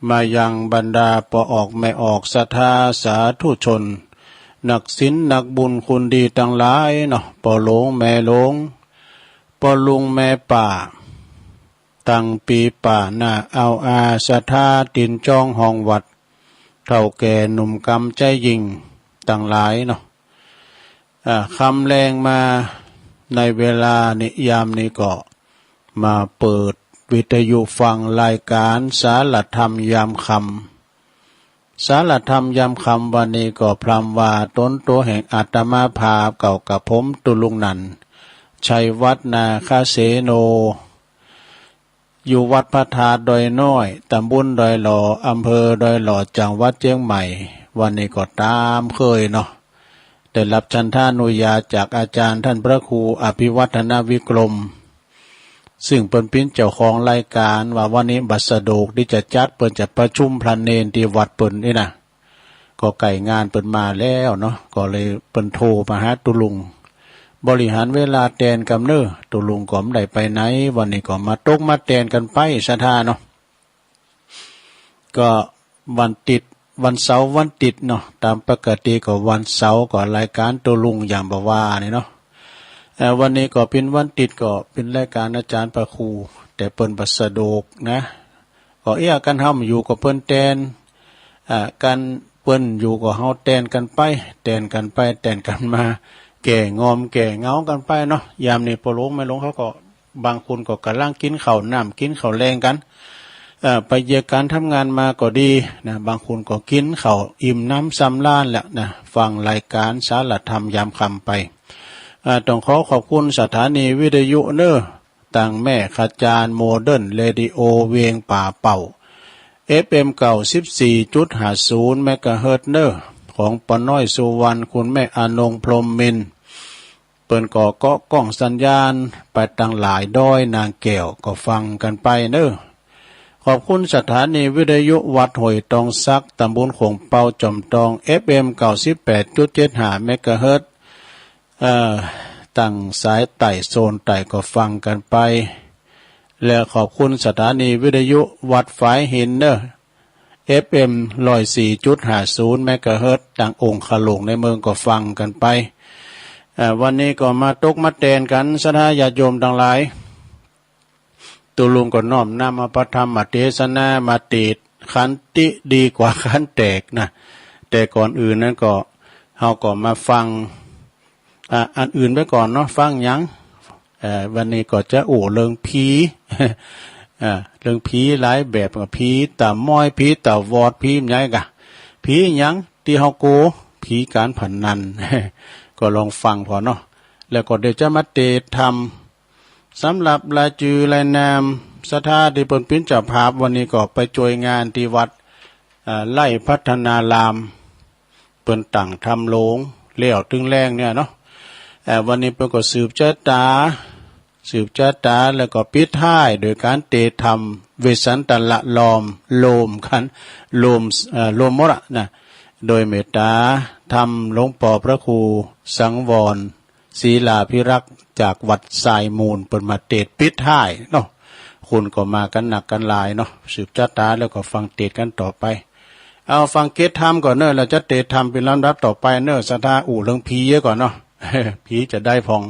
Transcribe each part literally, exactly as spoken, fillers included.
มายังบรรดาป้อออกแม่ออกศรัทธาสาธุชน นักศีลนักบุญคุณดีตังหลายเนาะ ป้อหลวงแม่หลวง ป้อลุงแม่ป้า ตังปี๋ป้าน้าอาวอาศรัทธาตี๋นจ๊องห้องวัด เฒ่าแก่หนุ่มกำใจ๊ยิ่งตังหลายเนาะ อ่า ค่ำแลงมาในเวลานี้ ยามนี้ก็มาเปิดวิทยุฟังรายก๋านสารธรรมยามค่ำ สารธรรมยามค่ำวันนี้ก็พร่ำว่าต๋นตั๋วแห่งอาตมาภาพเก่ากับผมตุ๊ลุงนันท์ ชัยวัฒน์ นาคเสโน อยู่วัดพระธาตุดอยน้อย ตำบลดอยหล่อ อำเภอดอยหล่อ จังหวัดเจียงใหม่ วันนี้ก็ต๋ามเกยเนาะ ได้ฮับฉันทานุญาตจากอาจ๋ารย์ต้านพระครูอภิวัฒนวิกรม ซึ่งเปิ้นเป๋นเจ้าของรายก๋าน ว่าวันนี้บ่สะดวกตี้จะจัด เปิ้นจะประชุมพระเณรตี้วัดเปิ้นนี่นะ ก็ใก้งานเปิ้นมาแล้วเนาะ ก็เลยเปิ้นโทรมาหาตุ๊ลุง บริหารเวลาแตนกำเน้อ ตุ๊ลุงก็บ่ได้ไปไหน วันนี้ก็มาตกมาแตนกั๋นไปศรัทธาเนาะ ก็วันติ๊ด วันเสาร์วันติ๊ดเนาะ ต๋ามปกติก็วันเสาร์ก็รายก๋านตุ๊ลุงอย่างบ่าว่านี่เนาะ เอ่อ วันนี้ก็เป๋นวันติ๊ดก็เป๋นรายก๋านอาจ๋ารย์พระครู แต่เปิ้นบ่สะดวกนะ ก็เอี้ยะกั๋น เฮาอยู่ก็เปิ้นแตน อ่า กั๋น เปิ้นอยู่ก็เฮาแตนกั๋นไป แตนกั๋นไป แตนกั๋นมา แก้งอมแก้เหงากั๋นไปเนาะ ยามนี้ป้อหลวงแม่หลวงเขาก็ บางคนก็ก่ำลังกิ๋นข้าวน้ำกิ๋นข้าวแลงกั๋น เอ่อ ไปเยียะก๋านทำงานมาก็ดีนะ บางคนก็กิ๋นข้าวอิ่มหนำสำราญแล้วนะ ฟังรายก๋านสารธรรมยามค่ำไป เอ่อ ต้องขอขอบคุณสถานีวิทยุเน้อ ตังแม่ขจาร โมเดิร์นเรดิโอ เวียงป่าเป้า เอฟเอ็ม เก้าสิบสี่จุดห้าศูนย์เมกะเฮิรตซ์เน้อ ของป้อน้อยสุวรรณ คุณแม่อนงพรหมมินทร์ เปิ้นก็เกาะก้องสัญญาณไปตังหลายดอยนางแก้ว ก็ฟังกั๋นไปเน้อ ขอบคุณสถานีวิทยุวัดห้วยตองสัก ตำบลโข่งเปา จอมตอง เอฟเอ็ม เก้าสิบแปดจุดเจ็ดห้าเมกะเฮิรตซ์ เอ่อ ตังสายใต้โซนใต้ก็ฟังกั๋นไป และขอบคุณสถานีวิทยุวัดฝายหินเน้อ เอฟเอ็ม ร้อยสี่จุดห้าศูนย์เมกะเฮิรตซ์ ตังองคหลวงในเมืองก็ฟังกั๋นไป เอ่อ วันนี้ก็มาตกมาแตนกั๋นศรัทธาญาติโยมตังหลาย ตุ๊ลุงก็น้อมนำเอาพระธรรมเตสนามาเตศน์ ขันติดีกว่าขันแตกนะ แต่ก่อนอื่นนั้นก็ เฮาก็มาฟัง อ่า อันอื่นไปก่อนเนาะ ฟังหยัง เอ่อ วันนี้ก็จะอู้เรื่องผี อ่า เรื่องผีหลายแบบ ก็ผีตาม้อย ผีตาวอด ผีหยังกะ ผีหยังตี้เฮากั๋ว ผีก๋านพนัน ก็ลองฟังผ่อเนาะ แล้วก็เดี๋ยวจะมาเตศน์ธรรม สำหรับรายจื้อรายนามศรัทธาตี้เปิ้นเป๋นเจ้าภาพ วันนี้ก็ไปจ้วยงานตี้วัด เอ่อ ไร่พัฒนาราม เปิ้นตั้งธรรมโหลงแล้วตึงแลงเนี่ยเนาะ เอ่อ วันนี้เปิ้นก็สืบจะต๋า สืบจะต๋า แล้วก็ปิดท้ายโดยก๋านเตศน์ธรรม เวสสันตละลอม โลมขัน โลม เอ่อ โลมหมดอะนะ โดยเมตต๋าธรรมหลวงป้อพระครูสังวร ศิลาภิรักษ์ จากวัดทรายมูล เปิ้นมาเตศน์ปิดท้ายเนาะ คนก็มากั๋นนักกั๋นหลายเนาะ สืบจะต๋าแล้วก็ฟังเตศน์กั๋นต่อไป เอาฟังเกสธรรมก่อนเน้อ แล้วจะเตศน์ธรรมเป๋นลำดับต่อไปเน้อ ศรัทธาอู้เรื่องผีเยียะก่อนเนาะ ผีจะได้ผ่อง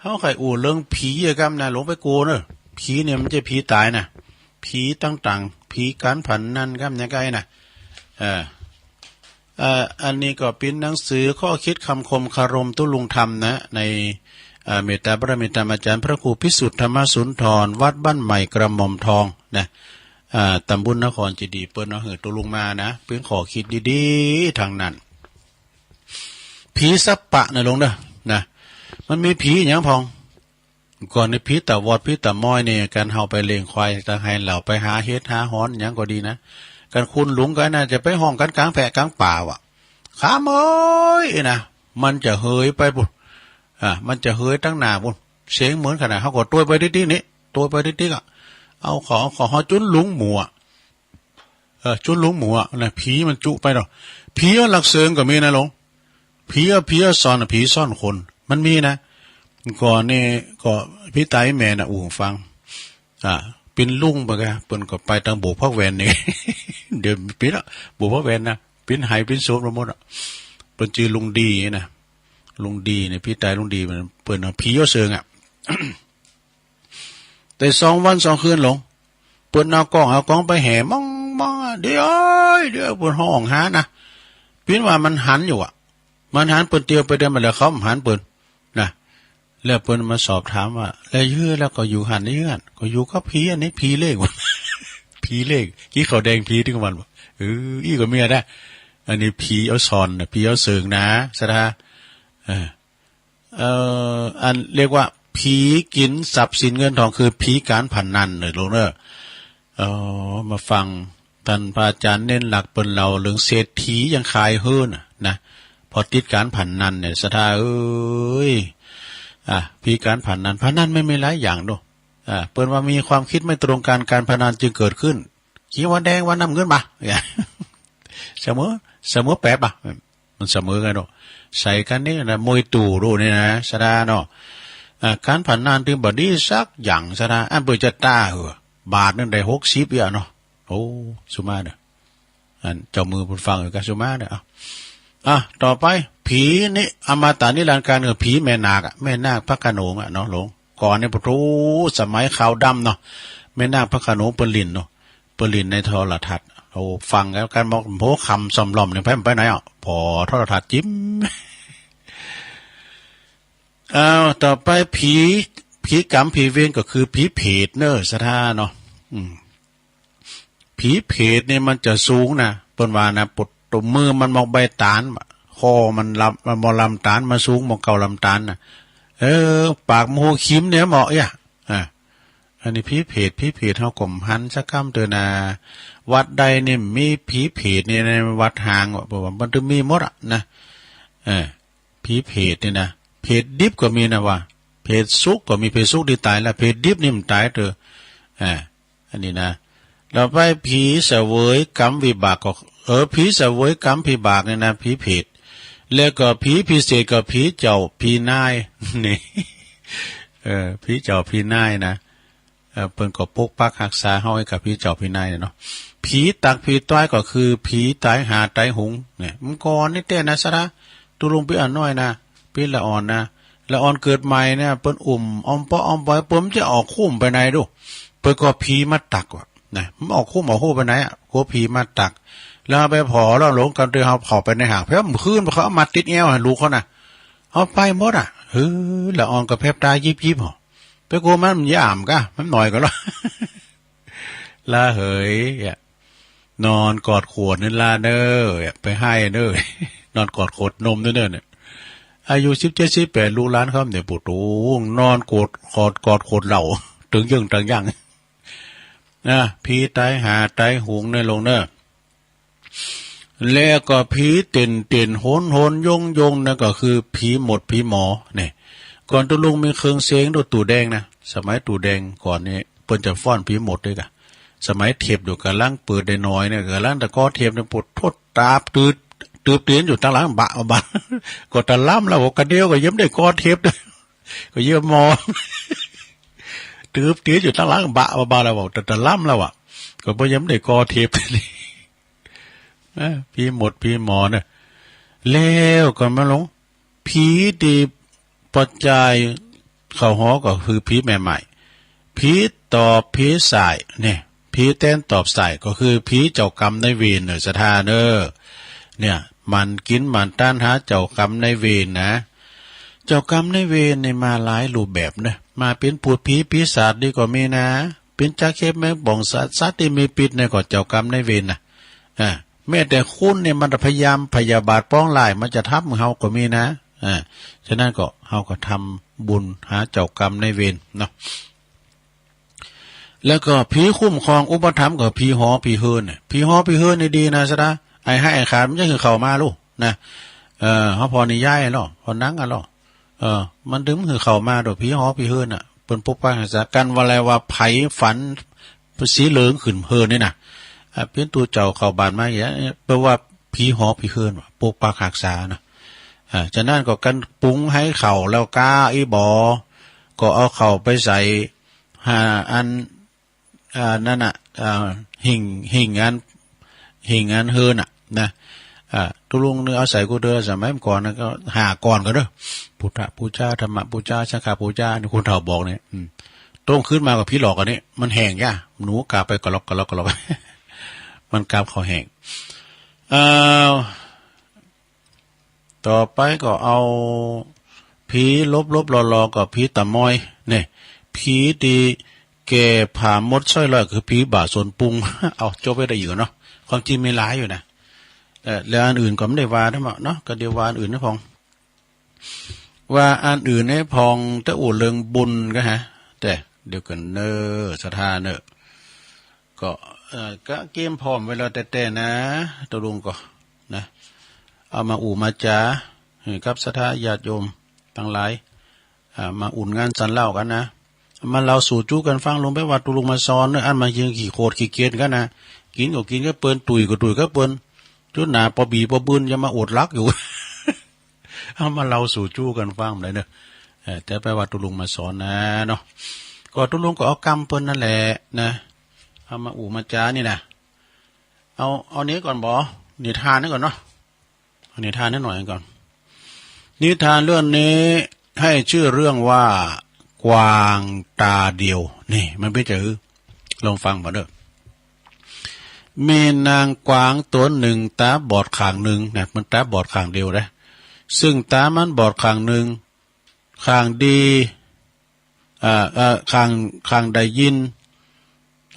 เฮาใค่อู้เรื่องผีเยียะกำนะ หลวงไปกั๋วเน้อ ผีเนี่ยมันจะผีต๋ายนะ ผีต่างๆ ผีก๋านพนันกำเนี่ยใก้นะ เออ เอ่อ อันนี้ก็เป๋นหนังสือข้อคิดคำคมคารมตุ๊ลุงธรรมนะ ใน เอ่อ เมตต๋าบารมีธรรมอาจ๋ารย์พระครูพิสุทธิ์ธรรมสุนทร วัดบ้านใหม่กระหม่อมทองนะ เอ่อ ตำบลนครเจดีย์ เปิ้นเอาหื้อตุ๊ลุงมานะ เป๋นข้อคิดดีๆ ตังนั้น ผีสัปปะนะหลวงเน้อ นะ มันมีผีหยังพ่อง ก่อนนี้ผีตาวอด ผีตาม้อยนี่ ก๋านเฮาไปเล่งควายตางไฮ่เหล่า ไปหาเห็ดหาหอนหยังก็ดีนะ ก๋านขุนหลุงก๋านน่ะจะไปฮ้องกั๋นก๋างแผะก๋างป่าว่ะ ขามเอยนะ มันจะเหยไปปู๊น อ่า มันจะเหยตังหน้าปู๊น เสียงเหมือนขนาดเฮาก็ตวยไปติ๊กๆ นี่ ตวยไปติ๊กๆ อะ เอาขอ ขอฮอดจุนหลุงหมู่อะ เออ จุนหลุงหมู่อะนะ ผีมันจุไปเนาะ ผีลักเสิงก็มีนะหลวง ผี ผีซ่อน ผีซ่อนคน มันมีนะ ก่อนนี้ก็ ผีต๋ายแม่น่ะ อู้หื้อฟัง อ่า เป๋นลุงไปกะ เปิ้นก็ไปตางโบกผักแว่นนี่ เดี๋ยวเป๋นละ โบกผักแว่นนะ เป๋นไหเป๋นโสนไปหมดอะ เปิ้นจื้อลุงดีนะ ลุงดีเนี่ย ปี้ต๋ายลุงดีมัน เปิ้นเอาผีเอาเสิงอะ แต่สองวันสองคืนหลง เปิ้นเอาก้องเอาก๋องไปแห่มองๆ อะ เดี๋ยว เดี๋ยว เปิ้นฮ้องหานะ เป๋นว่ามันหันอยู่อะ มันหันเปิ้นเตียวไปเตียวมา แล้วเขาบ่หันเปิ้นนะ แล้วเปิ้นมาสอบถามว่า แล้วเยียะแล้วก็อยู่หั้นนี่เฮือน ก็อยู่กับผีอันนี้ ผีเลขวะ ผีเลข กิ๋นข้าวแดงผีตึงวันวะ เออ อี้ก็มีอะนะ อันนี้ผีเอาส่อนนะ ผีเอาเสิงนะ ศรัทธา เออ เอ่อ อันเรียกว่าผีกิ๋นทรัพย์สินเงินทอง คือผีก๋านพนันเน่อหลวงเน่อ เอ่อ มาฟังต้านพระอาจ๋ารย์เณรหลักเปิ้นเล่าเรื่องเศรษฐียังขายเฮือนน่ะนะ เพราะติดก๋านพนันเนี่ย ศรัทธาเอ๋ย อ่ะ ผีก๋านพนัน พนันมันมีหลายอย่างเนาะ อ่ะ เปิ้นว่ามีความคิดไม่ตรงกัน การพนันจึงเกิดขึ้น กิ๋นวันแดงวันน้ำเงินบ่า เสมอ เสมอแปดบ่า มันเสมอกั๋นเนาะ ใส่กั๋นนี่นะ มวยตู่ดูนี่นะ ศรัทธาเนาะ อ่า ก๋านพนันนี่บ่ดีสักอย่าง ศรัทธา อันเปิ้นจะต้าเหอะ บาทนึ่งได้หกสิบเอี้ยเนาะ โอ้ สุมาเน่อ อันเจ้ามือเปิ้นฟังอยู่กา สุมาเน่อ อ่ะ อ่ะ ต่อไป ผีนี่อมตะนิรันดร์กาล คือผีแม่นาคอะ แม่นาคพระโขนงอะเนาะหลวง ก่อนนี่ ปะโถ สมัยขาวดำเนาะ แม่นาคพระโขนงเปิ้นเล่นเนาะ เปิ้นเล่นในโทรทัศน์ โอ้ ฟังแล้วกั๋นมอง โห ค่ำส่อมล่อมนี่ ไป ไปไหนอ่ะ ผ่อโทรทัศน์จิ๋ม อ้าว ต่อไปผี ผีกรรมผีเวรก็คือผีเปรตเน่อ ศรัทธาเนาะ อืม ผีเปรตนี่มันจะสูงนะ เปิ้นว่านะ ปะโถ มือมันเหมาะใบต๋าล ข้อมันลำ มันเหมาะลำต๋าล มันสูงเหมาะเก้าลำต๋าลน่ะ เออ ปากมันหูคิมเนี่ยเหมาะเอี้ย อ่ะ อันนี้ผีเปรต ผีเปรตเฮาก็บ่หันสักกำเต๊อะนะ วัดใดนี่มีผีเปรตนี่ ในวัดฮ้าง เพราะว่ามันต้องมีหมดอะนะ เออ ผีเปรตนี่นะ เปรตดิบก็มีนะว่า เปรตสุกก็มี เปรตสุกนี่ต๋ายแล้ว เปรตดิบนี่มันต๋ายเต๊อะ อ่า อันนี้นะ ต่อไปผีเสวยกรรมวิบากก็ เออ ผีเสวยกรรมวิบากเนี่ยนะ ผีเปรต แล้วก็ผีพิเศษก็ผีเจ้าผีนาย นี่ เออ ผีเจ้าผีนายนะ เอ่อ เปิ้นก็ปกปักฮักษาเฮาไอ้กับผีเจ้าผีนายเนี่ยเนาะ ผีตักผีตวยก็คือผีต๋ายห่าต๋ายหุงเนี่ย เมื่อก่อนนี่แต๊นะ ศรัทธา ตุ๊ลุงปี้อ่อนน้อยนะ ปี้ละอ่อนนะ ละอ่อนเกิดใหม่เนี่ย เปิ้นอุ้มอ้อมเปาะอ้อมปอย เปิ้นจะออกคุ้มไปไหนดู เปิ้นก็ผีมาตักว่ะนะ มันออกคุ้มออกฮู้ไปไหนอะ กลัวผีมาตัก แล้วไปผ่อแล้วหลงกำเตียวเฮาเข้าไปในห้าง แป๊บคืนเขาเอามาติดแอวให้ลูกเขานะ เอาไปหมดอะ เฮ้อ ละอ่อนก็แผบต๋ายิบๆ หรอ ไปกลัวมัน มันหยามกะ มันหน่อยก็แล้ว ละเหยอะ นอนกอดขวดนี่ละเน่อ ไปไห้เน่อ นอนกอดขวดนมเน่อเนี่ย อายุสิบเจ็ดสิบแปด ลูกหลานเขาเนี่ย ปะโถ นอนกอด กอด กอดขวดเหล้า ตึงเยิ่งตึงยั่ง นะ ผีต๋ายห่าต๋ายหุงเน่อหลวงเน่อ แล้วก็ผีเต่นเต่นโหนโหนโยงโยงนะ ก็คือผีหมดผีหมอเนี่ย ก่อนตุ๊ลุงมีเครื่องเสียงด้วย ตั๋วแดงนะ สมัยตั๋วแดงก่อนนี่ เปิ้นจะฟ้อนผีหมดด้วยกะ สมัยเทปอยู่ก่ำลังเปิดได้หน่อยเนี่ย ก่ำลังตะกอเทปเนี่ย ปะโถ ตาบตืด ตืบเตียนอยู่ตังหลัง บะบะ ก็ตะล้ำแล้ว กระเดี่ยวก็ยังบ่ได้กอเทป ก็ยังมอง ตืบเตียนอยู่ตังหลัง บะบะบะแล้ว บอกตะ ตะล้ำแล้วอะ ก็บ่ยังบ่ได้กอเทป นะ ผีหมดผีหมอเนี่ย แล้วก็มาหลง ผีตี้ปอจายเข้าหอก็คือผีแม่ไม้ ผีตอบผีส่ายเนี่ย ผีแตนตอบส่ายก็คือผีเจ้ากรรมนายเวรเน่อ ศรัทธาเน่อ เนี่ย หมั่นกิ๋นหมั่นต้านหาเจ้ากรรมนายเวรนะ เจ้ากรรมนายเวรนี่มาหลายรูปแบบเน่อ มาเป๋นพูดผีปีศาจนี่ก็มีนะ เป๋นจ๊าเข็บแมงป่องสัตว์ สัตว์ตี้มีพิษนี่ก็เจ้ากรรมนายเวรนะ อ่า แม้แต่คนนี่มันพยายามพยาบาทปองร้าย มันจะทำเฮาก็มีนะ อ่า ฉะนั้นก็เฮาก็ทำบุญหาเจ้ากรรมนายเวรเนาะ แล้วก็ผีคุ้มครองอุปถัมภ์ก็ผีหอผีเฮือนเนี่ย ผีหอผีเฮือนนี่ดีนะ ศรัทธา ไอ้ฮ้ายไอ้ขาดมันจะหื้อเข้ามาลูกนะ เออ เฮาผ่อนิยายเนาะ ผ่อหนังอะเนาะ เออ มันตึงหื้อเข้ามาโดยผีหอผีเฮือนน่ะ เปิ้นปกปักฮักษา กั๋นว่าแลว่าใผฝันสีเหลืองขึ้นเฮือนนี่นะ อ่า เป๋นตั๋วเจ้าเข้าบ้านมาอย่างเงี้ย แปลว่าผีหอผีเฮือนว่ะ ปกปักฮักษานะ อ่า ฉะนั้นก็กั๋นปรุงหื้อเข้าแล้วก้าอี้บ่อ ก็เอาเข้าไปใส่ หาอัน อ่า นั่นน่ะ อ่า หิ้ง หิ้งอัน หิ้งอันเฮิรนน่ะ นะ อ่า ตุ๊ลุงนี่อาศัยกูเดินสมัยก่อนนะ ก็ห้าก้อนก่อเน่อ พุทธปู๋จา ธรรมปู๋จา สังฆปู๋จา นี่คนเฒ่าบอกเนี่ย อืม โต้งขึ้นมาก็ผีหลอกอันนี้ มันแห้งจ้ะ หนูกาบไปกะลอกกะลอกกะลอก มันกาบเขาแห้ง เอ่อ ต่อไปก็เอา ผีหลบๆหลอๆ ก็ผีต๋ามอย เนี่ย ผีตี้แก่ผ้ามดสร้อยร้อย คือผีบ่าสวนปุง เอาจบไว้ได้อยู่เนาะ ความจริงมีหลายอยู่นะ เอ่อ แล้วอันอื่นก็บ่ได้ว่าทั้งหมดเนาะ ก็เดี๋ยวว่าอันอื่นนะพ่อง ว่าอันอื่นให้พ่อง แต่อู้เรื่องบุญก็ฮะ แต่เดี๋ยวก่อนเน่อ ศรัทธาเน่อ ก็ เอ่อ ก็เกียมพร้อมไว้แล้วแต๊ๆ นะ ตุ๊ลุงก็ นะ เอามาอู้มาจ๋า เออ กับศรัทธาญาติโยมตังหลาย อ่า มาอุ่นงานสันเหล้ากั๋นนะ มาเล่าสู่จู๊กั๋นฟัง ลงไปว่าตุ๊ลุงมาสอนเน่อ อันมาเยียงขี้โขดขี้เกียจกั๋นนะ กิ๋นก็กิ๋นกับเปิ้น ตุ๋ยก็ตุ๋ยกับเปิ้น จุ๊หนาปอบีปอบืน อย่ามาอดหลับอยู่ เอามาเล่าสู่จู๊กั๋นฟังเลยเน่อ เออ แต่แปลว่าตุ๊ลุงมาสอนนะเนาะ ก็ตุ๊ลุงก็เอากำเปิ้นนั่นแหละนะ เอามาอู้มาจ๋านี่นะ เอา เอานี้ก่อนบ่ นิทานนี้ก่อนเนาะ เอานิทานนี้หน่อยก่อน นิทานเรื่องนี้ให้ชื่อเรื่องว่า กวางต๋าเดียว นี่ มันเป๋นจะหื้อ ลองฟังบ่าเน่อ มีนางกวางตั๋วนึ่งต๋าบอดข้างนึ่งนะ มันต๋าบอดข้างเดียวนะ ซึ่งต๋ามันบอดข้างนึ่ง ข้างดี เอ่อ เอ่อ ข้าง ข้างได้ยิน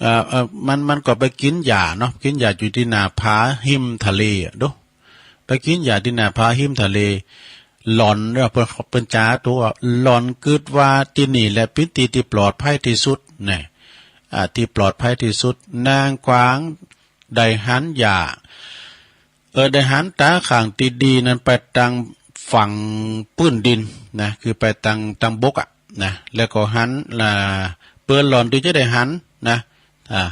เอ่อ เอ่อ มัน มันก็ไปกิ๋นหญ้าเนาะ กิ๋นหญ้าอยู่ตี้หน้าผาฮิมทะเลอะ ดู ไปกิ๋นหญ้าตี้หน้าผาฮิมทะเล หล่อนเนี่ย เปิ้น เปิ้นจ๋าตั๋ว หล่อนกึ๊ดว่าตี้นี่แหละเป๋นตี้ตี้ปลอดภัยตี้สุดนะ อ่า ตี้ปลอดภัยตี้สุด นางกวางได้หันหญ้า เออ ได้หันต๋าข้างตี้ดีนั้นไปตางฝั่งปื้นดินนะ คือไปตาง ตางบกอะนะ แล้วก็หัน อ่า เปื้อหล่อนตี้จะได้หันนะ อ่า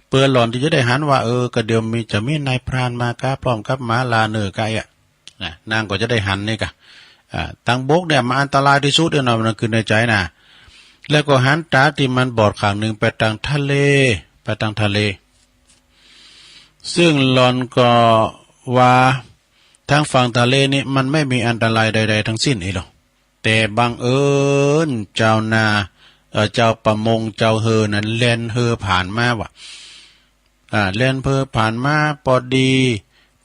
เปื้อหล่อนตี้จะได้หันว่า เออ ก็เดี๋ยวมี จะมีนายพรานมาก้า พร้อมกับหมาล่าเน่อก้าอะนะ นางก็จะได้หันนี่ก้า อ่า ตางบกเนี่ยมันอันตรายตี้สุดเนาะ มันกึ๊ดในใจ๋นะ แล้วก็หันต๋าตี้มันบอดข้างนึ่งไปตางทะเล ไปตางทะเล ซึ่งหล่อนก็ว่า ตางฝั่งทะเลนี่มันไม่มีอันตรายใดๆ ตึงสิ้นอี้หรอก แต่บังเอิญจาวนา เอ่อ จาวประมง จาวเฮือนั้นแล่นเฮือผ่านมาว่ะ อ่า แล่นเฮือผ่านมาปอดี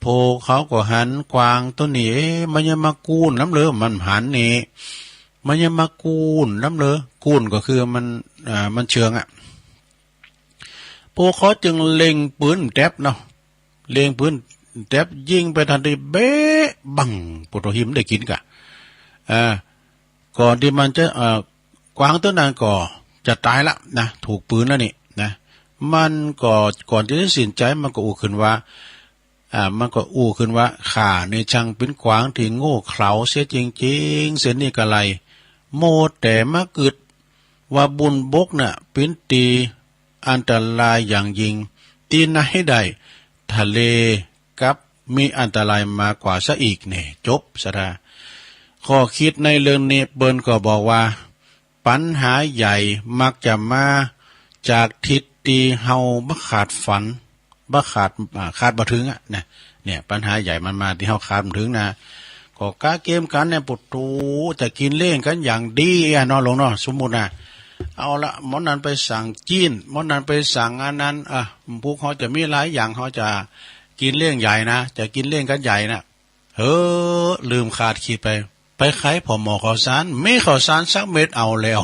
พวกเขาก็หันกวางตั๋วนี้ เอ๊ะ มันยังมากูนน้ำเลือ มันหันนี่ มันยังมากูนน้ำเลือ กูนก็คือมัน อ่า มันเชิงอะ พวกเขาจึงเล็งปืนแต๊บเนาะ เล็งปืนแต๊บยิงไปทันที เบ๊ะ บั้ง ปวดหัวหิมได้กิ๋นก้า อ่า ก่อนตี้มันจะ เอ่อ กวางตั๋วนั้นก็จะต๋ายละนะ ถูกปืนแล้วนี่นะ มันก็ ก่อนตี้จะสิ้นใจ๋ มันก็อู้ขึ้นว่า อ่า มันก็อู้ขึ้นว่า ข้านี่ช่างเป๋นกวางตี้โง่เขลาเสียจริงๆ เสี้ยนนี่กะไร มัวแต่มากึ๊ดว่าบุญบกน่ะเป๋นตี้อันตรายอย่างยิ่ง ตี้ไหนได้ทะเลกลับมีอันตรายมากกว่าซะอีกเนี่ย จบ ศรัทธา ข้อคิดในเรื่องนี้เปิ้นก็บอกว่า ปัญหาใหญ่มักจะมาจากทิศตี้เฮาบ่ขาดฝัน บ่ขาด อ่า คาดบ่ถึงอะนะ เนี่ย ปัญหาใหญ่มันมาตี้เฮาคาดบ่ถึงนะ ก็กะเกียมกั๋นเนี่ย ปุโต จะกิ๋นเลี้ยงกั๋นอย่างดีอะเนาะ หลวงเนาะ สมมุตินะ เอาละ หม้อนั้นไปสั่งจีน หม้อนั้นไปสั่งอันนั้น อ่ะ พวกเฮาจะมีหลายอย่าง เฮาจะกิ๋นเลี้ยงใหญ่นะ จะกิ๋นเลี้ยงกั๋นใหญ่นะ เฮ้อ ลืมขาดขีดไป ไปไขผ่อหม้อข้าวสาร มีข้าวสารสักเม็ดเอาแล้ว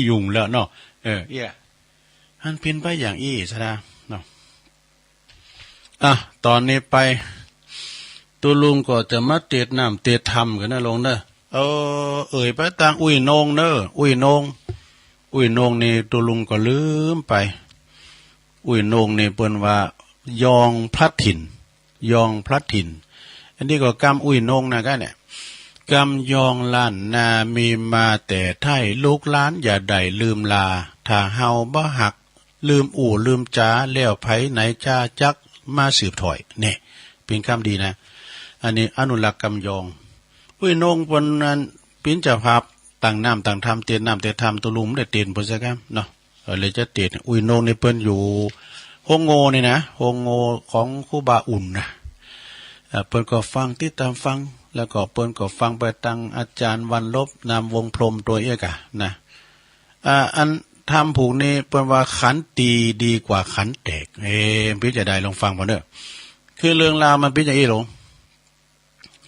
ยุ่งแล้วเนาะ เออ เอี้ย หันเป๋นไปอย่างอี้ ศรัทธา เนาะ อ่ะ ต๋อนนี้ไป ตุ๊ลุงก็จะมาเตศน์น้ำเตศน์ธรรมกั๋นนะหลวงเน่อ เออ เอ่ยไปตางอุ้ยโหน่งเน่อ อุ้ยโหน่ง อุ้ยโหน่งนี่ตุ๊ลุงก็ลืมไป อุ้ยโหน่งนี่เปิ้นว่ายองพลัดถิ่น ยองพลัดถิ่น อันนี้ก็กำอุ้ยโหน่งนะก้าเนี่ย กำยองล้านนามีมาแต่ไท้ ลูกหลานอย่าได้ลืมลา ถ้าเฮาบ่ฮัก ลืมอู้ลืมจ๋า แล้วไผไหนจะจักมาสืบถ้อย เนี่ย เป๋นกำดีนะ อันนี้อนุรักษ์กำยอง อุ้ยโหน่งเปิ้นนั้นเป๋นเจ้าภาพตั้งน้ำตั้งธรรม เตศน์น้ำเตศน์ธรรม ตุ๊ลุงบ่ได้เตศน์เปิ้นสักกำเนาะ อริยเจตน์ อุ๋ยนงนี่เปิ้นอยู่ฮ่องโง่นี่นะ ฮ่องโง่ของครูบาอุ่นนะ เอ่อ เปิ้นก็ฟัง ติดต๋ามฟัง แล้วก็เปิ้นก็ฟังไปตางอาจ๋ารย์วันลบ นามวงศ์พรหม ตั๋วเอี้ยก่ะนะ อ่า อันธรรมผูกนี้เปิ้นว่าขันตีดีกว่าขันแตก เอ เปิ้นจะได้ลองฟังบ่เน้อ คือเรื่องราวมันเปิ้นอย่างอี้หลง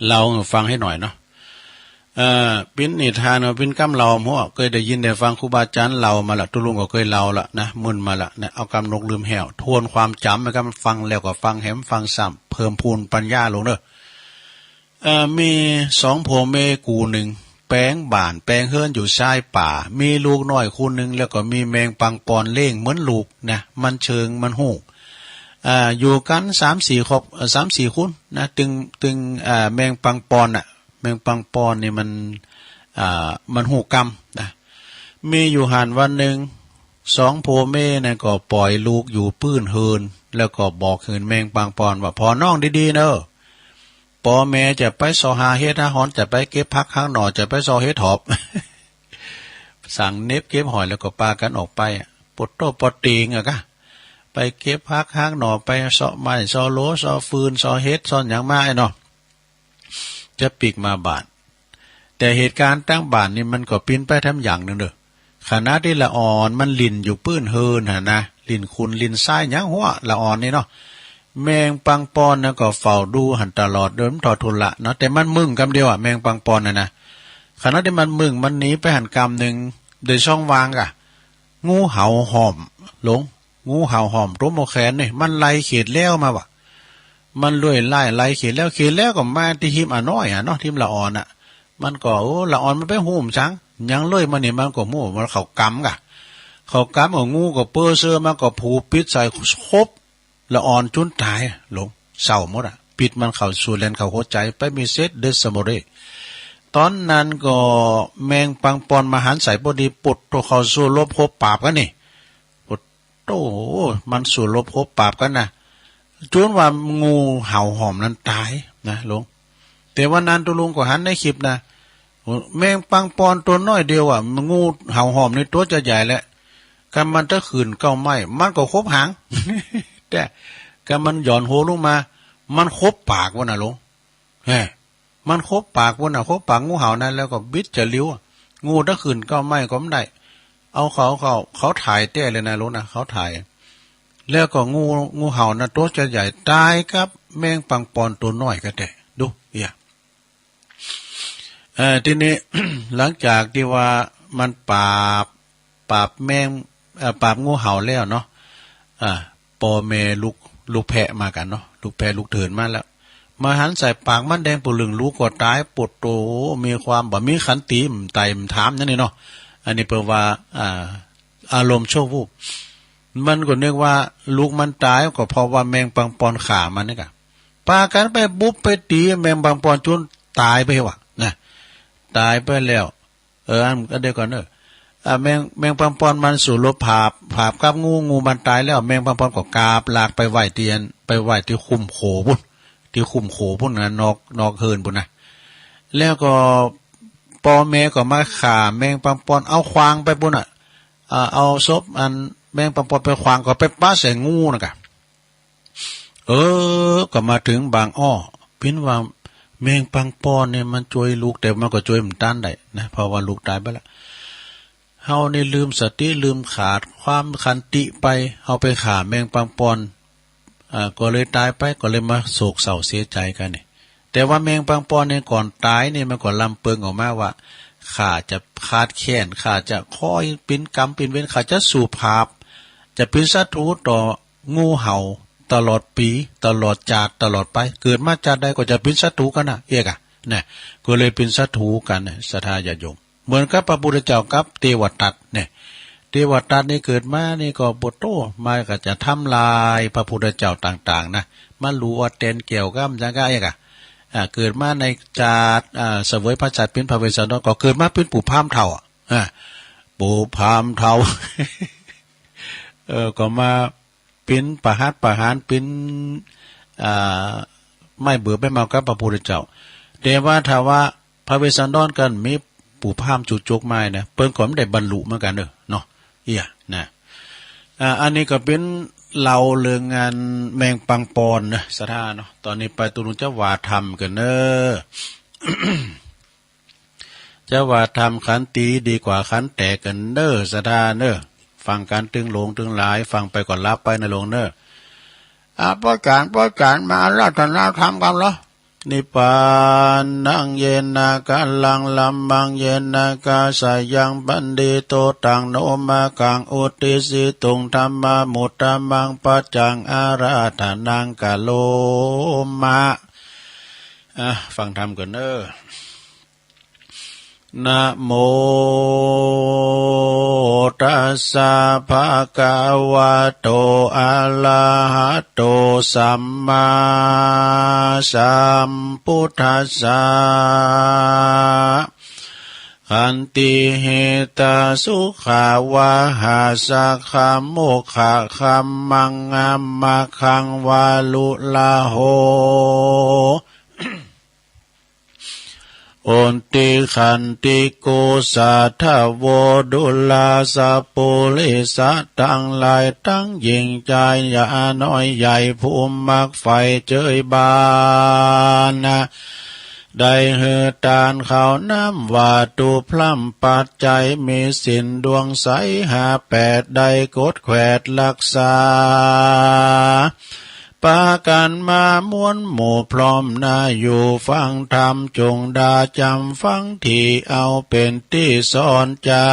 เล่าหื้อฟังหื้อหน่อยเนาะ เอ่อ เปิ้นนิทาน เปิ้นกำเล่า หัวเกยได้ยินได้ฟังครูบาอาจ๋ารย์เล่ามาละ ตุ๊ลุงก็เกยเล่าละนะ มึนมาละนะ เอากำนกลืมแห้ว ทวนความจ๋ำ กำฟังแล้วก็ฟังแหมฟังซ้ำ เพิ่มพูนปัญญาลงเน้อ เอ่อ มีสองผัวเมียกู้นึ่ง แป๋งบ้านแป๋งเฮือนอยู่ซ้ายป่า มีลูกน้อยคู่นึ่ง แล้วก็มีแมงปังปอนเลี้ยงเหมือนลูกนะ มันเชิงมันฮู้ อ่า อยู่กั๋นสามสี่ครอบ เอ่อ สามสี่คนนะ ตึง ตึง อ่า แมงปังปอนน่ะ แมงปังปอนนี่มัน อ่า มันฮู้กำนะ มีอยู่หั้นวันนึ่ง สองผัวเมียนั่นก็ป่อยลูกอยู่ปื้นเฮือน แล้วก็บอกหื้อแมงปังปอนว่า ผ่อน้องดีๆ เน้อ ปอแม่จะไปเซาะหาเห็ดหาหอน จะไปเก็บผักหาหน่อ จะไปเซาะเห็ดถอบ สั่งเหน็บเก็บหอยแล้วก็ปากั๋นออกไปอะ ปวดโต้ปวดตี๋งอะกะ ไปเก็บผักหาหน่อ ไปเซาะไม้เซาะโหล เซาะฟืน เซาะเห็ด เซาะหยังมาไอ้เนาะ จะปิ๊กมาบ้าน แต่เหตุก๋ารณ์ตางบ้านนี่มันก็ปิ้นไปแถมอย่างนึ่งเน้อ ขณะตี้ละอ่อนมันหลิ้นอยู่ปื้นเฮือนหั้นนะ หลิ้นขุ่นหลิ้นทรายหยังหั้ว ละอ่อนนี่เนาะ แมงปังปอนน่ะก็เฝ้าดูหั้นตลอด โดยบ่ทอดทุนละเนาะ แต่มันมึงกำเดียวอะ แมงปังปอนน่ะนะ ขณะตี้มันมึงมันหนีไปหั้นกำนึ่ง โดยซ่องวางกะ งูเห่าฮ่อมหลง งูเห่าฮ่อมตั๋วหม้อแขนนี่ มันไล่เขตแล้วมาว่ะ มันเลื่อยไล่ไล่เขตแล้ว เขตแล้วก็มาตี้ฮิมอะน้อยอะเนาะ ตี้ฮิมละอ่อนอะ มันก็ โอ้ ละอ่อนมันไปฮู้มันจัง ยังเลื่อยมานี่มันก็ฮู้ว่าเข้ากำกะ เข้ากำ เอางูก็เป้อเสื้อมาก็ผูกปิดใส่คบ ละอ่อนจุนต๋าย หลง เศร้าหมดอะ พิษมันเข้าสู่แหล่นเข้าหัวใจ๋ ไปมีเศษเด็ดสะหมดเลย ต๋อนนั้นก็แมงปังปอนมาหันใส่พอดี ปวดโต้เข้าสู้รบคบปราบกั๋นนี่ ปวดโต้ มันสู้รบคบปราบกั๋นนะ จุนว่างูเห่าฮ่อมนั้นต๋ายนะหลง แต่วันนั้นตุ๊ลุงก็หันในคลิปนะ แมงปังปอนตั๋วน้อยเดียวอะ งูเห่าฮ่อมนี่ตั๋วจะใหญ่แหละ กำมันตะขื่นเก๊าไม้ มันก็คบหาง แต่กำมันหย่อนหัวลงมา มันคบปากปู้นน่ะหลง แหม มันคบปากปู้นน่ะ คบปากงูเห่านั้น แล้วก็บิดจะหลิ้วอะ งูตะขื่นเก๊าไม้ก็บ่ได้ เอาเขา เขา เขาถ่ายแต๊เลยนะหลงนะ เขาถ่าย แล้วก็งู งูเห่านั้นตั๋วจะใหญ่ ต๋ายกับแมงปังปอนตั๋วน้อยกะแต๊ ดู เอี้ย เอ่อ ตี้นี้ หลังจากตี้ว่ามันปราบ ปราบแมง เอ่อ ปราบงูเห่าแล้วเนาะ อ่า ปอแม่ลูก ลูกแพะมากั๋นเนาะ ลูกแพะลูกเถินมาแล้ว มาหันใส่ปากมันแดงเปื้อเลือง ลูกก็ต๋าย ปวดโต้ มีความบ่มีขันติ บ่ไต่บ่ถามอย่างนี้เนาะ อันนี้เปิ้นว่า อ่า อารมณ์ชั่ววูบ มันก็นึกว่าลูกมันต๋าย ก็เพราะว่าแมงปังปอนฆ่ามันนี่กะ ปากั๋นไปบุบไปตี๋แมงปังปอนจุนต๋ายไปว่ะนะ ต๋ายไปแล้ว เออ อัน อันเดียวกั๋นเนอะ อ่า แมง แมงปังปอนมันสู้รบผาบ ผาบกับงู งูมันต๋ายแล้ว แมงปังปอนก็กาบลากไปไหว้ตี้อัน ไปไหว้ตี้คุ้มโขปู้น ตี้คุ้มโขปู้นนะ นอก นอกเฮือนปู้นนะ แล้วก็ปอแม่ก็มาฆ่าแมงปังปอน เอาขว้างไปปู้นน่ะ อ่า เอาศพอันแมงปังปอนไปขว้าง ก็ไปปะใส่งูนั่นกะ เออ ก็มาเถิงบางอ้อ ปิ้นว่าแมงปังปอนนี่มันจ้วยลูก แต่มันก็จ้วยบ่ตันได้นะ เพราะว่าลูกต๋ายไปแล้ว เฮานี่ลืมสติ ลืมขาดความขันติไป เฮาไปฆ่าแมงปังปอน อ่า ก็เลยต๋ายไป ก็เลยมาโศกเศร้าเสียใจ๋กั๋นนี่ แต่ว่าแมงปังปอนนี่ก่อนต๋ายนี่มันก็ลำเปิงออกมาว่า ข้าจะขาดแค้น ข้าจะคอยเป๋นกรรมเป๋นเวร ข้าจะสู้ผาบ จะเป๋นศัตรูต่อ งูเห่าตลอดปี๋ ตลอดจาติ ตลอดไป เกิดมาจาติใดก็จะเป๋นศัตรูกั๋นน่ะ เอี้ยกะ นะ ก็เลยเป๋นศัตรูกั๋นน่ะ ศรัทธาญาติโยม เหมือนกับพระพุทธเจ้ากับเตวทัตเนี่ย เตวทัตนี่เกิดมานี่ก็ปวดโต้ มาก็จะทำลายพระพุทธเจ้าต่างๆ นะ มาลู่อวดแตนแก้วก้ำจังก้า เอี้ยกะ อ่า เกิดมาในจาติ อ่า เสวยพระชาติเป๋นพระเวสสันดร ก็เกิดมาเป๋นปู่พราหมณ์เฒ่าอะ อ่า ปู่พราหมณ์เฒ่า เออ ก็มา เป๋นประหัตประหาร เป๋น อ่า ไม้เบื่อไม้เมากับพระพุทธเจ้า แต่ว่าถ้าว่าพระเวสสันดรกั๋นมีปู่พราหมณ์จุจกมานะ เปิ้นก็บ่ได้บรรลุเหมือนกั๋นเด้อเนาะ เอี้ย นะ อ่า อันนี้ก็เป๋นเล่าเรื่องงานแมงปังปอนนะ ศรัทธาเนาะ ต่อนี้ไปตุ๊ลุงจะว่าธรรมกั๋นเน่อ จะว่าธรรมขันตีดีกว่าขันแตกกั๋นเน่อ ศรัทธาเน่อ ฟังกั๋นตึงหลวงตึงหลาย ฟังไปก็หลับไปนะหลวงเน่อ อ่ะ ป้อจ๋ารย์ ป้อจ๋ารย์ มาอาราธนาธรรมกั๋นเหรอ นิพพานัง เยนะ กะลัง ธัมมัง เยนะ กะสะยัง ปันทิโต ตัง โน มะกัง อุตติสสิตุง ธัมมามุตตะมัง ปัจจัง อาราธนัง กะโรมะ อ่ะ ฟังธรรมกั๋นเน่อ นะโมตัสสะ ภะคะวะโต อะระหะโต สัมมาสัมพุทธัสสะ ขันติ หิตะ สุขะ วะหะ สักขะ โมกขะ ธัมมัง อะมะคัง วะรุระโห โหติ ขันติโก สาธะโว ดูราสะปุริสะตังหลายตัง หญิงจาย หยาน้อยใหญ่ ผู้มักใฝ่เจยบาน ได้หื้อตานข้าวน้ำวาตุพร่ำปัจจัย มีศีลดวงใสห้าแปด ได้กดแขวดฮักษา ปากั๋นมามวลหมู่พร้อมหน้า อยู่ฟังธรรม จุ่งดาจ๋ำฟังตี้ เอาเป๋นตี้สอนใจ๋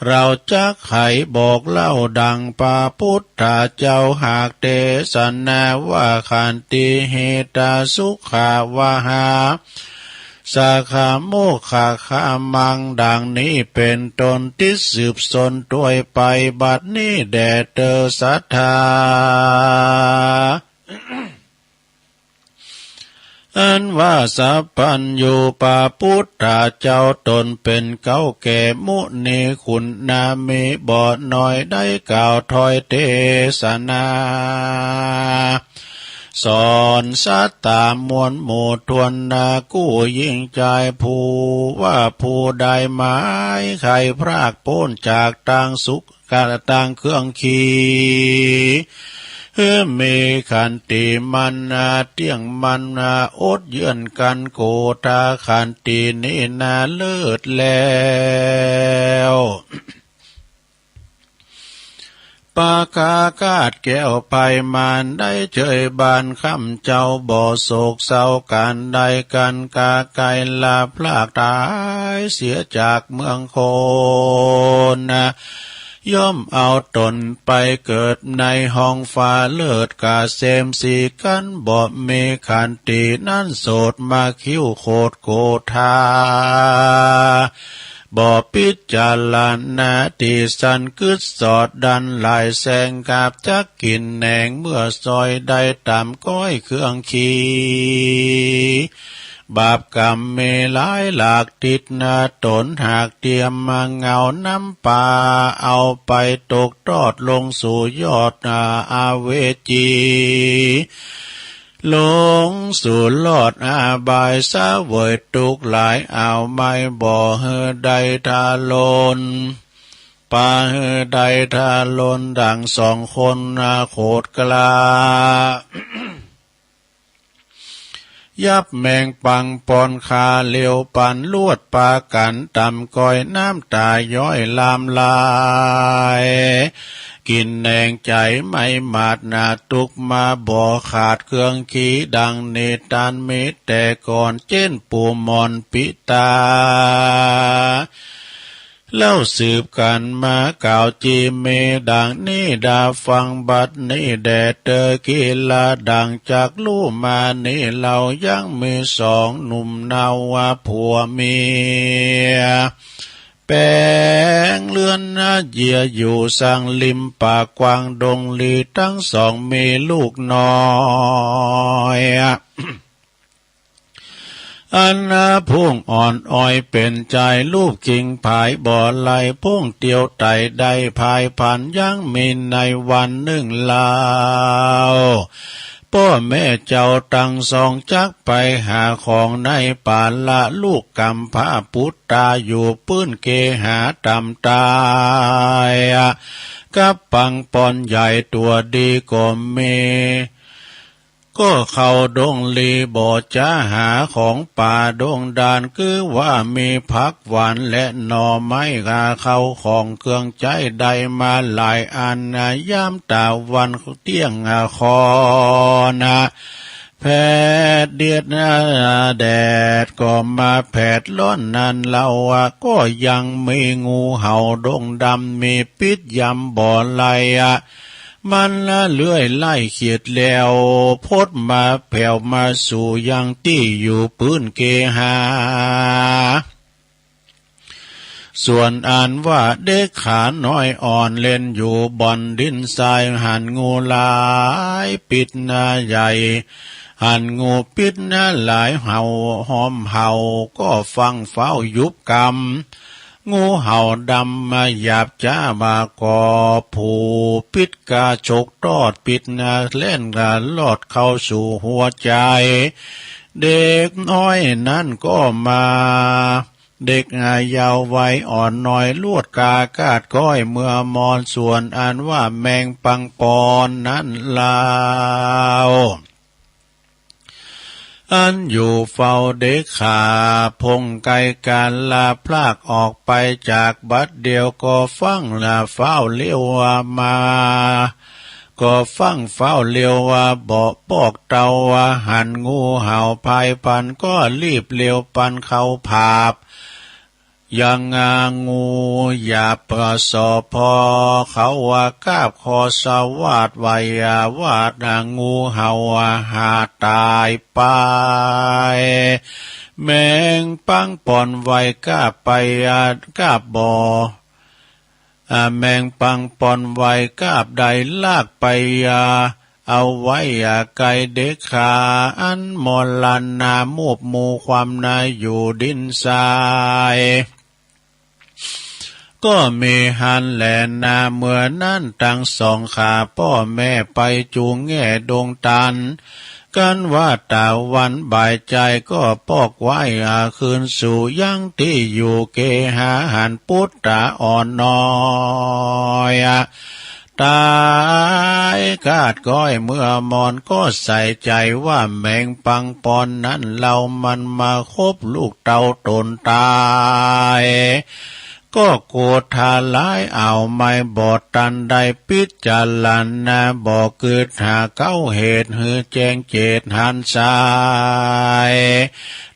เฮาจักไขบอกเล่าดั่งพระปุทธเจ้า หากเตสนาว่า ขันติ หิตะ สุขะ วะหะ สักขะ โมกขะ ธัมมัง ดั่งนี้เป๋นต้น ติดสืบสนตวยไป บัดนี้แด่เตอศรัทธา อันว่าสัพพัญญูพระปุทธเจ้า ตนเป๋นเก๊าแก่มุนีคุณนา มีบ่น้อย ได้กล่าวถ้อยเตสนา สอนสัตตามวลหมู่ถ้วนหน้า กู้ยิ่งจายผู้ว่าผู้ใดหมาย ใค่พรากป๊นจากตางสุข กะตางเครื่องขี หื้อมีขันติมั่นนา เตี้ยงมั่นนา อดเยื่อนกั๋นโกธา ขันตินี้นาเลิศแล้ว ประกาศแก้วไพมาน ได้เจยบานคำเจ้า บ่โศกเศร้าก๋านใด กั๋นกาไกลละพรากต๋าย เสียจากเมืองคน ย่อมเอาตนไปเกิดในห้องฟ้าเลิศเกษมสี กั๋นบ่มีขันตินั้น โสดมาคิ้วโคตรโกธา บ่พิจารณาตี้สัน กึ๊ดสอดดันหลายแสง กาบจักกิ๋นแหนง เมื่อซอยได้ต๋ามก้อยเครื่องขี บาปกรรมมีหลายหลากติดหน้าตน หากเตียมมาเหงาน้ำปา เอาไปตกตอดลงสู่ยอดอาเวจี ลงสู่ลอดอบาย เสวยตุ๊กข์หลาย เอาไม้บ่หื้อได้ทารุณ ปาหื้อได้ทารุณ ดั่งสองคนนาโขดกล้า ยับแมงปังปอนคาเร็วปันรวด ปากั๋นต๋ามก้อยน้ำต๋ายย้อยลามลาย กิ๋นแหนงใจ๋ไม่หมาดนา ตุ๊กข์มาบ่ขาดเครื่องขี ดั่งนิตานมีแต่ก่อน เจ๊นปู่หมอนปิตา เล่าสืบกั๋นมากล่าวจีมีดั่งนี้ ดาฟังบัดนี้แด่เตอ กีราดั่งจักฮู้มานี้ เฮายังมีสองหนุ่มนาวาผัวเมีย แป๋งเฮือนนาเยียะอยู่สังริมป่ากว้างดงหลี ตังสองมีลูกน้อย อันนาพุ้งอ่อนอ้อยเป๋นจาย ลูบคิงผายบ่ไหล พุ้งเตียวไต่ได้พายผัน ยังมีในวันนึ่งเล่า ป้อแม่เจ้าตังสองจักไปหาของในป่าละ ลูกกำพร้าปุตตาอยู่ปื้นเกหาต่ำตายอะ กับปังปอนใหญ่ตั๋วดีก็มี ก็เข้าดงลีบ่จ๋าหาของป่าดงดาน คือว่ามีผักหวานและหน่อไม้ หาเข้าของเครื่องใจ๊ได้มาหลายอัน ยามตะวันเตี้ยงคอนนะ แผดเดียดนะ แดดก็มาแผดร้อนนั้นเล่า ก็ยังมีงูเห่าดงดำ มีปิดยำบ่ไหลอะ มันละเลื่อยไล่เขียดแล้ว พดมาแผ่วมาสู่ยังตี้อยู่ปื้นเกหา ส่วนอันว่าเด็กขาน้อยอ่อนเล่นอยู่บ่อนดินทราย หันงูหลายปิดนะใหญ่ หันงูปิดนะหลายเห่า ห้อมเห่าก็ฟั่งฟ้าวยุบกำ งูเห่าดำมาหยาบจ๊ามาก่อ ผู้ปิดกาฉกตอดปิดนะแล่นกาลอดเข้าสู่หัวใจ๋ เด็กน้อยนั้นก็มา เด็กเยาว์วัยอ่อนน้อย ลวดกากาดก้อยเมื่อมอน ส่วนอันว่าแมงปังปอนนั้นเล่า อันอยู่เฝ้าเด็กขา พงไกลกาลละพรากออกไปจากบัดเดียว ก็ฟั่งละฟ้าวเลี้ยวมา ก็ฟั่งฟ้าวเลี้ยวว่าบ่ปอกเต้าว่า หันงูเห่าพายพันก็รีบเลี้ยวปันเข้าผาบ ยังอางูหยาบสอพอ เขาว่ากราบขอสวาสไหว้วาดอางูเห่าหาต๋ายไป แมงปังปอนไหว้กราบไป กราบบ่ อ่า แมงปังปอนไหว้กราบได้ลากไป อ่า เอาไว้ อ่า ไกลเด็กขา อันมรณามูบหมู่ความนาอยู่ดินทราย ก็มีหั้นแลนา เมื่อนั้นตังสองขาป้อแม่ไปจูงแง่ดงตัน กันว่าตะวันบ่ายจายก็ปอกไหว้ อ่า คืนสู่ยังตี้อยู่เกหา หันปุตตาอ่อนน้อยอะ ต๋ายกาดก้อยเมื่อมอน ก็ใส่ใจ๋ว่าแมงปังปอนนั้นเล่า มันมาคบลูกเต้าต๋นต๋าย ก็โกรธาร้ายเอาไม้บ่ตันได้ปิจารณา บ่กึ๊ดหาเก๊าเหตุหื้อแจ้งเจตหันสาย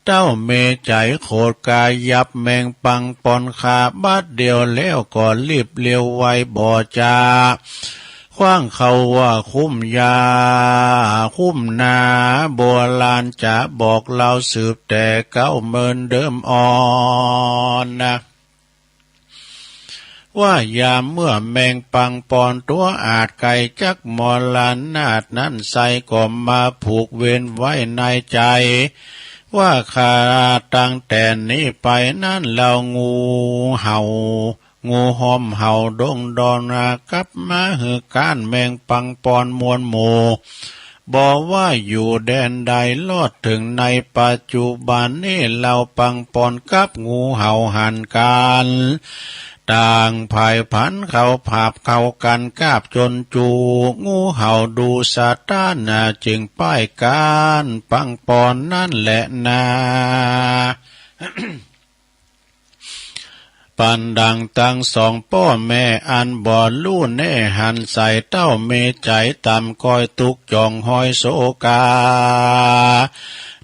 เต้ามีใจ๋โขดก๋ายับแมงปังปอนขาบัดเดียวแล้ว ก็รีบเลี้ยวไวบ่จ๋า ขว้างเข้าว่าคุ้มยา คุ้มนา โบราณจะบอกเล่าสืบแต่เก๊าเมินเดิมอ่อนนะ ว่ายามเมื่อแมงปังปอนตั๋วอาจไก๋จักมรณานั้นไส้ ก็มาผูกเวรไว้ในใจ๋ ว่าข้าตั้งแต่นี้ไปนั้นเล่า งูเห่า งูห้อมเห่าดงดอน กลับมาหื้อก้านแมงปังปอนมวลหมู่ บ่ว่าอยู่แดนใด ลอดเถิงในปัจจุบันนี้ เล่าปังปอนกับงูเห่าหันกั๋น ต่างผายผันเข้าผาบเข้ากั๋นกาบจนจู งูเห่าดูสะต้านนา จึงป้ายก้านปังปอนนั้นแลนา ปันดังตังสองป้อแม่อันบ่ฮู้แน่หันใส่ เต้ามีใจ๋ต่ำก้อยตุ๊กข์จ๋องฮ้อยโศกา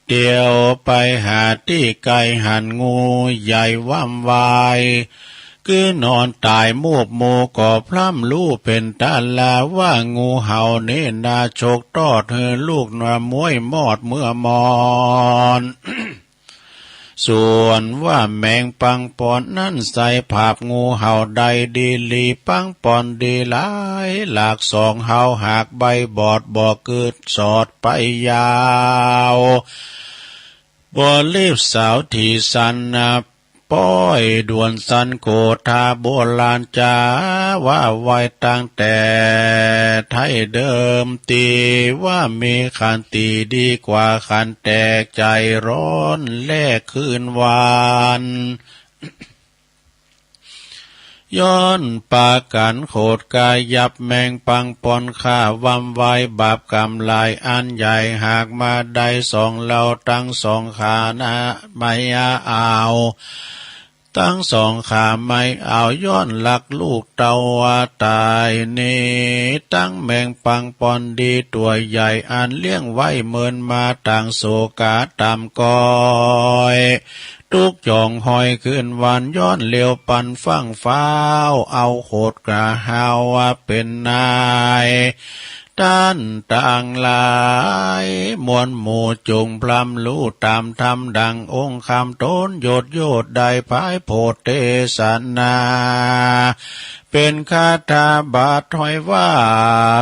เตียวไปหาตี้ไก๋ หันงูใหญ่ว่ำวาย กื้อนอนต๋ายมูบหมู่ ก็พร่ำฮู้เป๋นต๋าลาว่า งูเห่านี้นาฉกตอดหื้อลูกนาม้วยมอดเมื่อมอน ส่วนว่าแมงปังปอนนั้นใส่ผาบงูเห่าได้ดีหลี ปังปอนดีหลายหลากสอง เฮาหากใบบอดบ่กึ๊ดสอดไปยาว บ่รีบสาวถี่สันนะ ป้อยด่วนสันโกธา โบราณจ๋าว่าไว้ตั้งแต่ ไท้เดิม ตี้ว่ามีขันติดีกว่าขันแตก ใจ๋ฮ้อนแลคืนวัน ย้อนปากั๋นโขดก๋ายับ แมงปังป่อนฆ่า วำวายบาปก๋รรมหลายอันใหญ่ หากมาได้สองเลา ตึงสองขานะ ไม้เอา ตึงสองขาไม้เอา ย้อนลักลูกเต้าต๋ายนี้ ตึงแมงปังป่อนดีตั๋วใหญ่ อันเลี้ยงไว้เมินมา ต่างโศกาต่ำก้อย ตุ๊กข์จ๋องห้อยคืนวัน ย้อนเร็วปันฟั่งฟ้าว เอาโขดก๋าฮาวเป๋นนาย ต้านตังหลายมวลหมู่ จุ่งพร่ำฮู้ต๋ามธรรม ดั่งองค์คำต๋น โยชน์โยชน์ได้ผายโผดเตสนา เป๋นคาถาบาทถ้อยว่า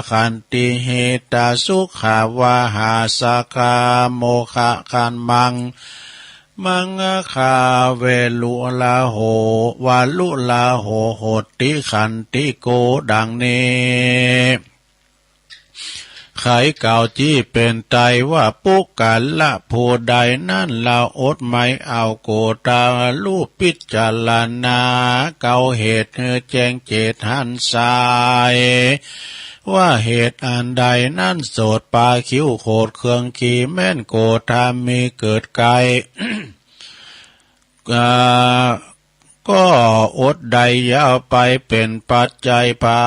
ขันติหิตาสุขาวาหาสาคา โมคะคันมัง มังคาเวลุลาโห วาลุลาโห โหติขันติโก ดังนี้ ไขกล่าวจี้เป๋นไตรว่า ปุคคละผู้ใดนั้น ละอดไม้เอา โกฏาลูปปิจารณา เกาเหตุหื้อแจ้งเจตหันสาย ว่าเหตุอันใดนั้น โสตปาคิ้วโขดเคืองขี แม่นโกฏามีเกิดใก้ อ่า ก็อดได้ยาวไป เป๋นปัจจัยผา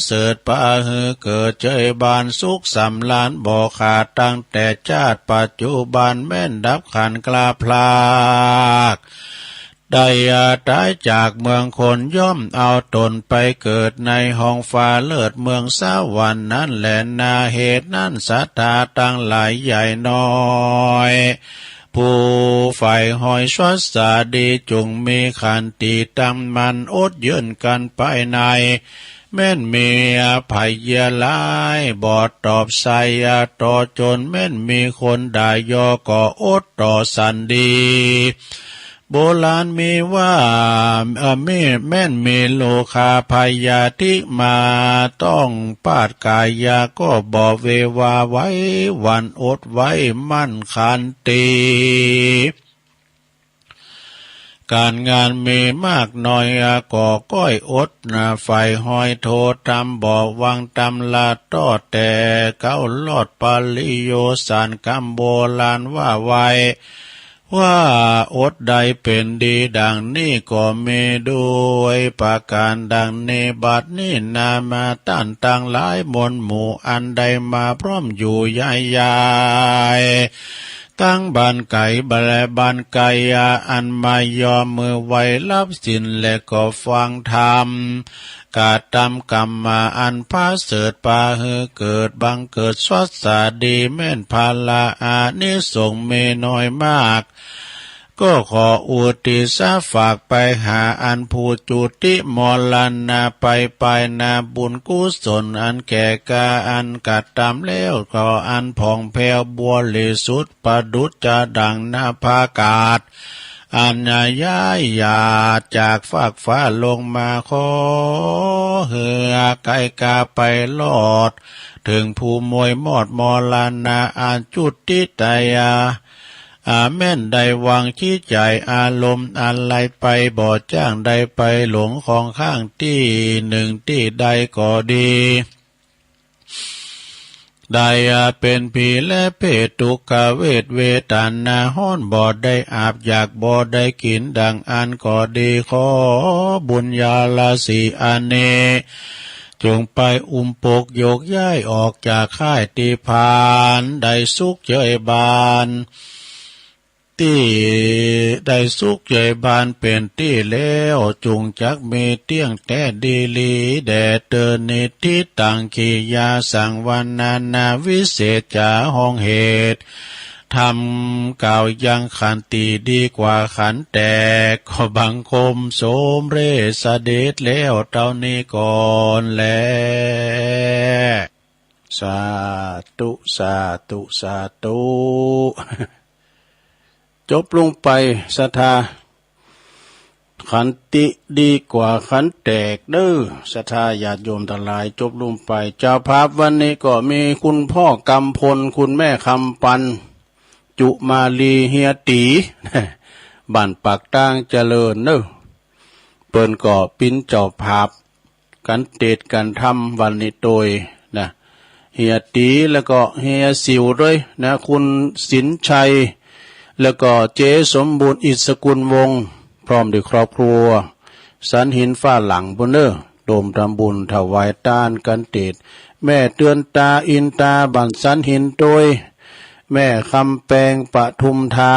เสริฐ ปาหื้อเกิดเจยบานสุขสำราญบ่ขาด ตั้งแต่จาติปัจจุบัน แม่นดับขันธ์กล้าพลาก ได้ต๋ายจากเมืองคน ย่อมเอาต๋นไปเกิดในห้องฟ้าเลิศ เมืองสวรรค์นั้นแลนา เหตุนั้นศรัทธาตังหลายใหญ่น้อย ผู้ใฝ่ฮอยศรัทธาดี จุ่งมีขันติตั้งมั่น อดเยื่นกั๋นไปใน แม่นมีภัยเยียะร้าย บ่ตอบใส่ต่อจน แม่นมีคนด่ายอก็อดต่อสันดี โบราณมีว่า เอ่อ มี แม่นมีโรคาพยาธิมาต้องปาดก๋ายา ก็บ่เววาไหวหวั่น อดไว้มั่นขันติ ก๋านงานมีมากน้อยก็ก้อยอดนะ ใฝ่ฮอยโทธรรม บ่วางตำราต้อแต่เก๊ารอด ปริโยสารกำโบราณว่าไว้ ว่าอดได้เป๋นดีดังนี้ก็มี ด้วยประก๋านดังนี้ บัดนี้นามาต้านตังหลายมวลหมู่ อันได้มาพร้อมอยู่ยายยาย ตังบ้านไก๋และบ้านใก้ อันมาย่อมือไหว้รับศีล และก็ฟังธรรม กระตำกรรมาอันผาเสริฐ ปาหื้อเกิดบังเกิดศรัทธาดี แม่นผละอานิสงส์มีน้อยมาก ก็ขออุทิศฝากไปหาอันผู้จุติมรณะไป ไปนาบุญกุศลอันแก่กล้าอันกระตำแล้ว ก็อันผ่องแผ้วบริสุทธิ์ ประดุจจะดั่งนภากาศ อันย้ายหยาดจากฟากฟ้าลงมา ขอหื้อไก๋กล้าไปรอด เถิงผู้มวยมอดมรณะ อันจุติตาย อา แม่นได้วางจิตใจ๋อารมณ์อันใดไป บ่จ้างได้ไปหลงคองค้างตี้นึ่งตี้ใดก็ดี ได้เป๋นผีและเปรต ทุกขเวทเวทนาฮ้อน บ่ได้อาบอยากบ่ได้กิ๋นดั่งอั้นก็ดี ขอบุญญาราศีอันนี้ จุ่งไปอุ้มปกโยกย้ายออกจากค่ายตี้ผ่าน ได้สุขเจยบาน ตี้ได้สุขเจยบานเป๋นตี้แล้ว จุ่งจักมีเตี้ยงแต๊ดีหลีแด่เตอ นิฏฐิตัง กิริยาสังวรรณนา วิเศษจ๋าห้องเหตุ ธรรมกล่าวยังขันติดีกว่าขันแตก ขอบังคมสมเร็จเสด็จแล้วเต้านี้ก่อนแล สาธุ สาธุ สาธุ จบลงไป ศรัทธา ขันติดีกว่าขันแตกเด้อ ศรัทธาญาติโยมตังหลาย จบลงไป เจ้าภาพวันนี้ก็มีคุณพ่อกำพล คุณแม่คำปัน จุมาลี เฮียตี๋ บ้านปากตางเจริญเนอะ เปิ้นก็เป๋นเจ้าภาพ กั๋นเตศน์กั๋นธรรมวันนี้โตยนะ เฮียตี๋ แล้วก็เฮียสิวด้วยนะ คุณสินชัย แล้วก็เจ๊สมบูรณ์ อิศกุลวงศ์ พร้อมด้วยครอบครัว สันหินฟ้าหลังปู้นเน่อ รวมทำบุญถวายตานกั๋นเตศน์ แม่เตือนตา อินตา บ้านสันหินโตย แม่คำแปง ปทุมธา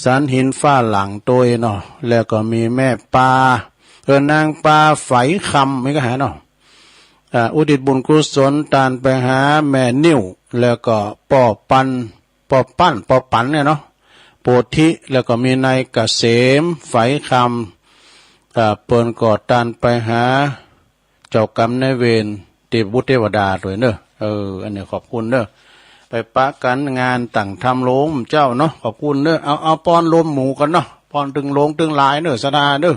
สันหินฟ้าหลังโตยเนาะ แล้วก็มีแม่ปา เออ นางปา ไฝคำ นี่ก็หาเนาะ อ่า อุทิศบุญกุศลตานไปหาแม่นิ่ว แล้วก็ป้อปัน ป้อปัน ป้อปันเนี่ยเนาะ โพธิ แล้วก็มีนายเกษม ไฝคำ อ่า เปิ้นก็ตานไปหา เจ้ากรรมนายเวร เตวบุตรเตวดาโตยเน่อ เออ อันนี้ขอบคุณเน่อ ไปปะกั๋นงานตั้งธรรมโลงเจ้าเนาะ ขอบคุณเน่อ เอา เอาปอนลมหมู่กั๋นเนาะ ปอนตึงโลงตึงหลายเน่อ ศรัทธาเน่อ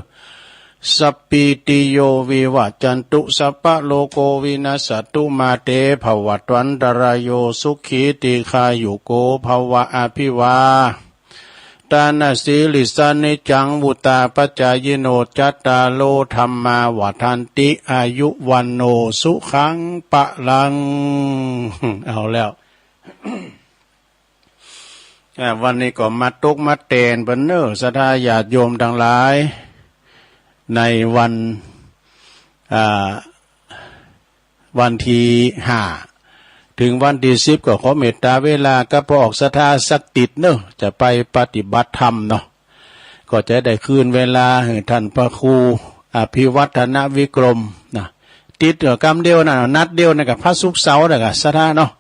สัพพีติโย วิวัจจันตุ สัพพะโรโค วินัสสะตุ มาเต ภวัตวันตะราโย สุขี ตีฆายุโก ภะวะ อะภิวา ทานะสีลิสสะ นิจจัง วุตา ปัจจายิโน จัตตาโร ธัมมา วัฑฒันติ อายุ วัณโณ สุขัง พะลัง เอาแล้ว อ่า วันนี้ก็มาตกมาแตนเปิ้นเน่อ ศรัทธาญาติโยมตังหลาย ในวัน อ่า วันตี้ห้า เถิงวันตี้สิบ ก็ขอเมตตาเวลากับป้อออกศรัทธาสักติดเน่อ จะไปปฏิบัติธรรมเนาะ ก็จะได้คืนเวลาหื้อต้านพระครูอภิวัฒนวิกรมนะ ติดกับกำเดียวนั่น นัดเดียวนั่นกับพระศุกร์เสาร์นั่นกับศรัทธาเนาะ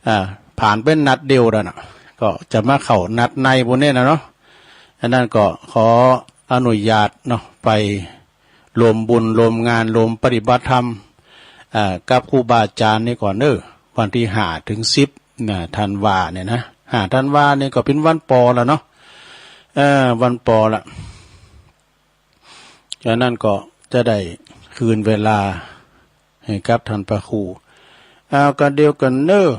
อ่า ผ่านเป๋นนัดเดียวนั่นน่ะ ก็จะมาเข้านัดในปู้นเนี่ยนะเนาะ อันนั้นก็ขออนุญาตเนาะ ไป รวมบุญรวมงานรวมปฏิบัติธรรม อ่า กับครูบาอาจ๋ารย์นี่ก่อนเน่อ วันตี้ห้าเถิงสิบนะ ธันวาเนี่ยนะ ห้าธันวานี่ก็เป๋นวันปอละเนาะ เออ วันปอละ ฉะนั้นก็จะได้คืนเวลาให้กับต้านพระครู เอา กะเดียวกั๋นเน่อ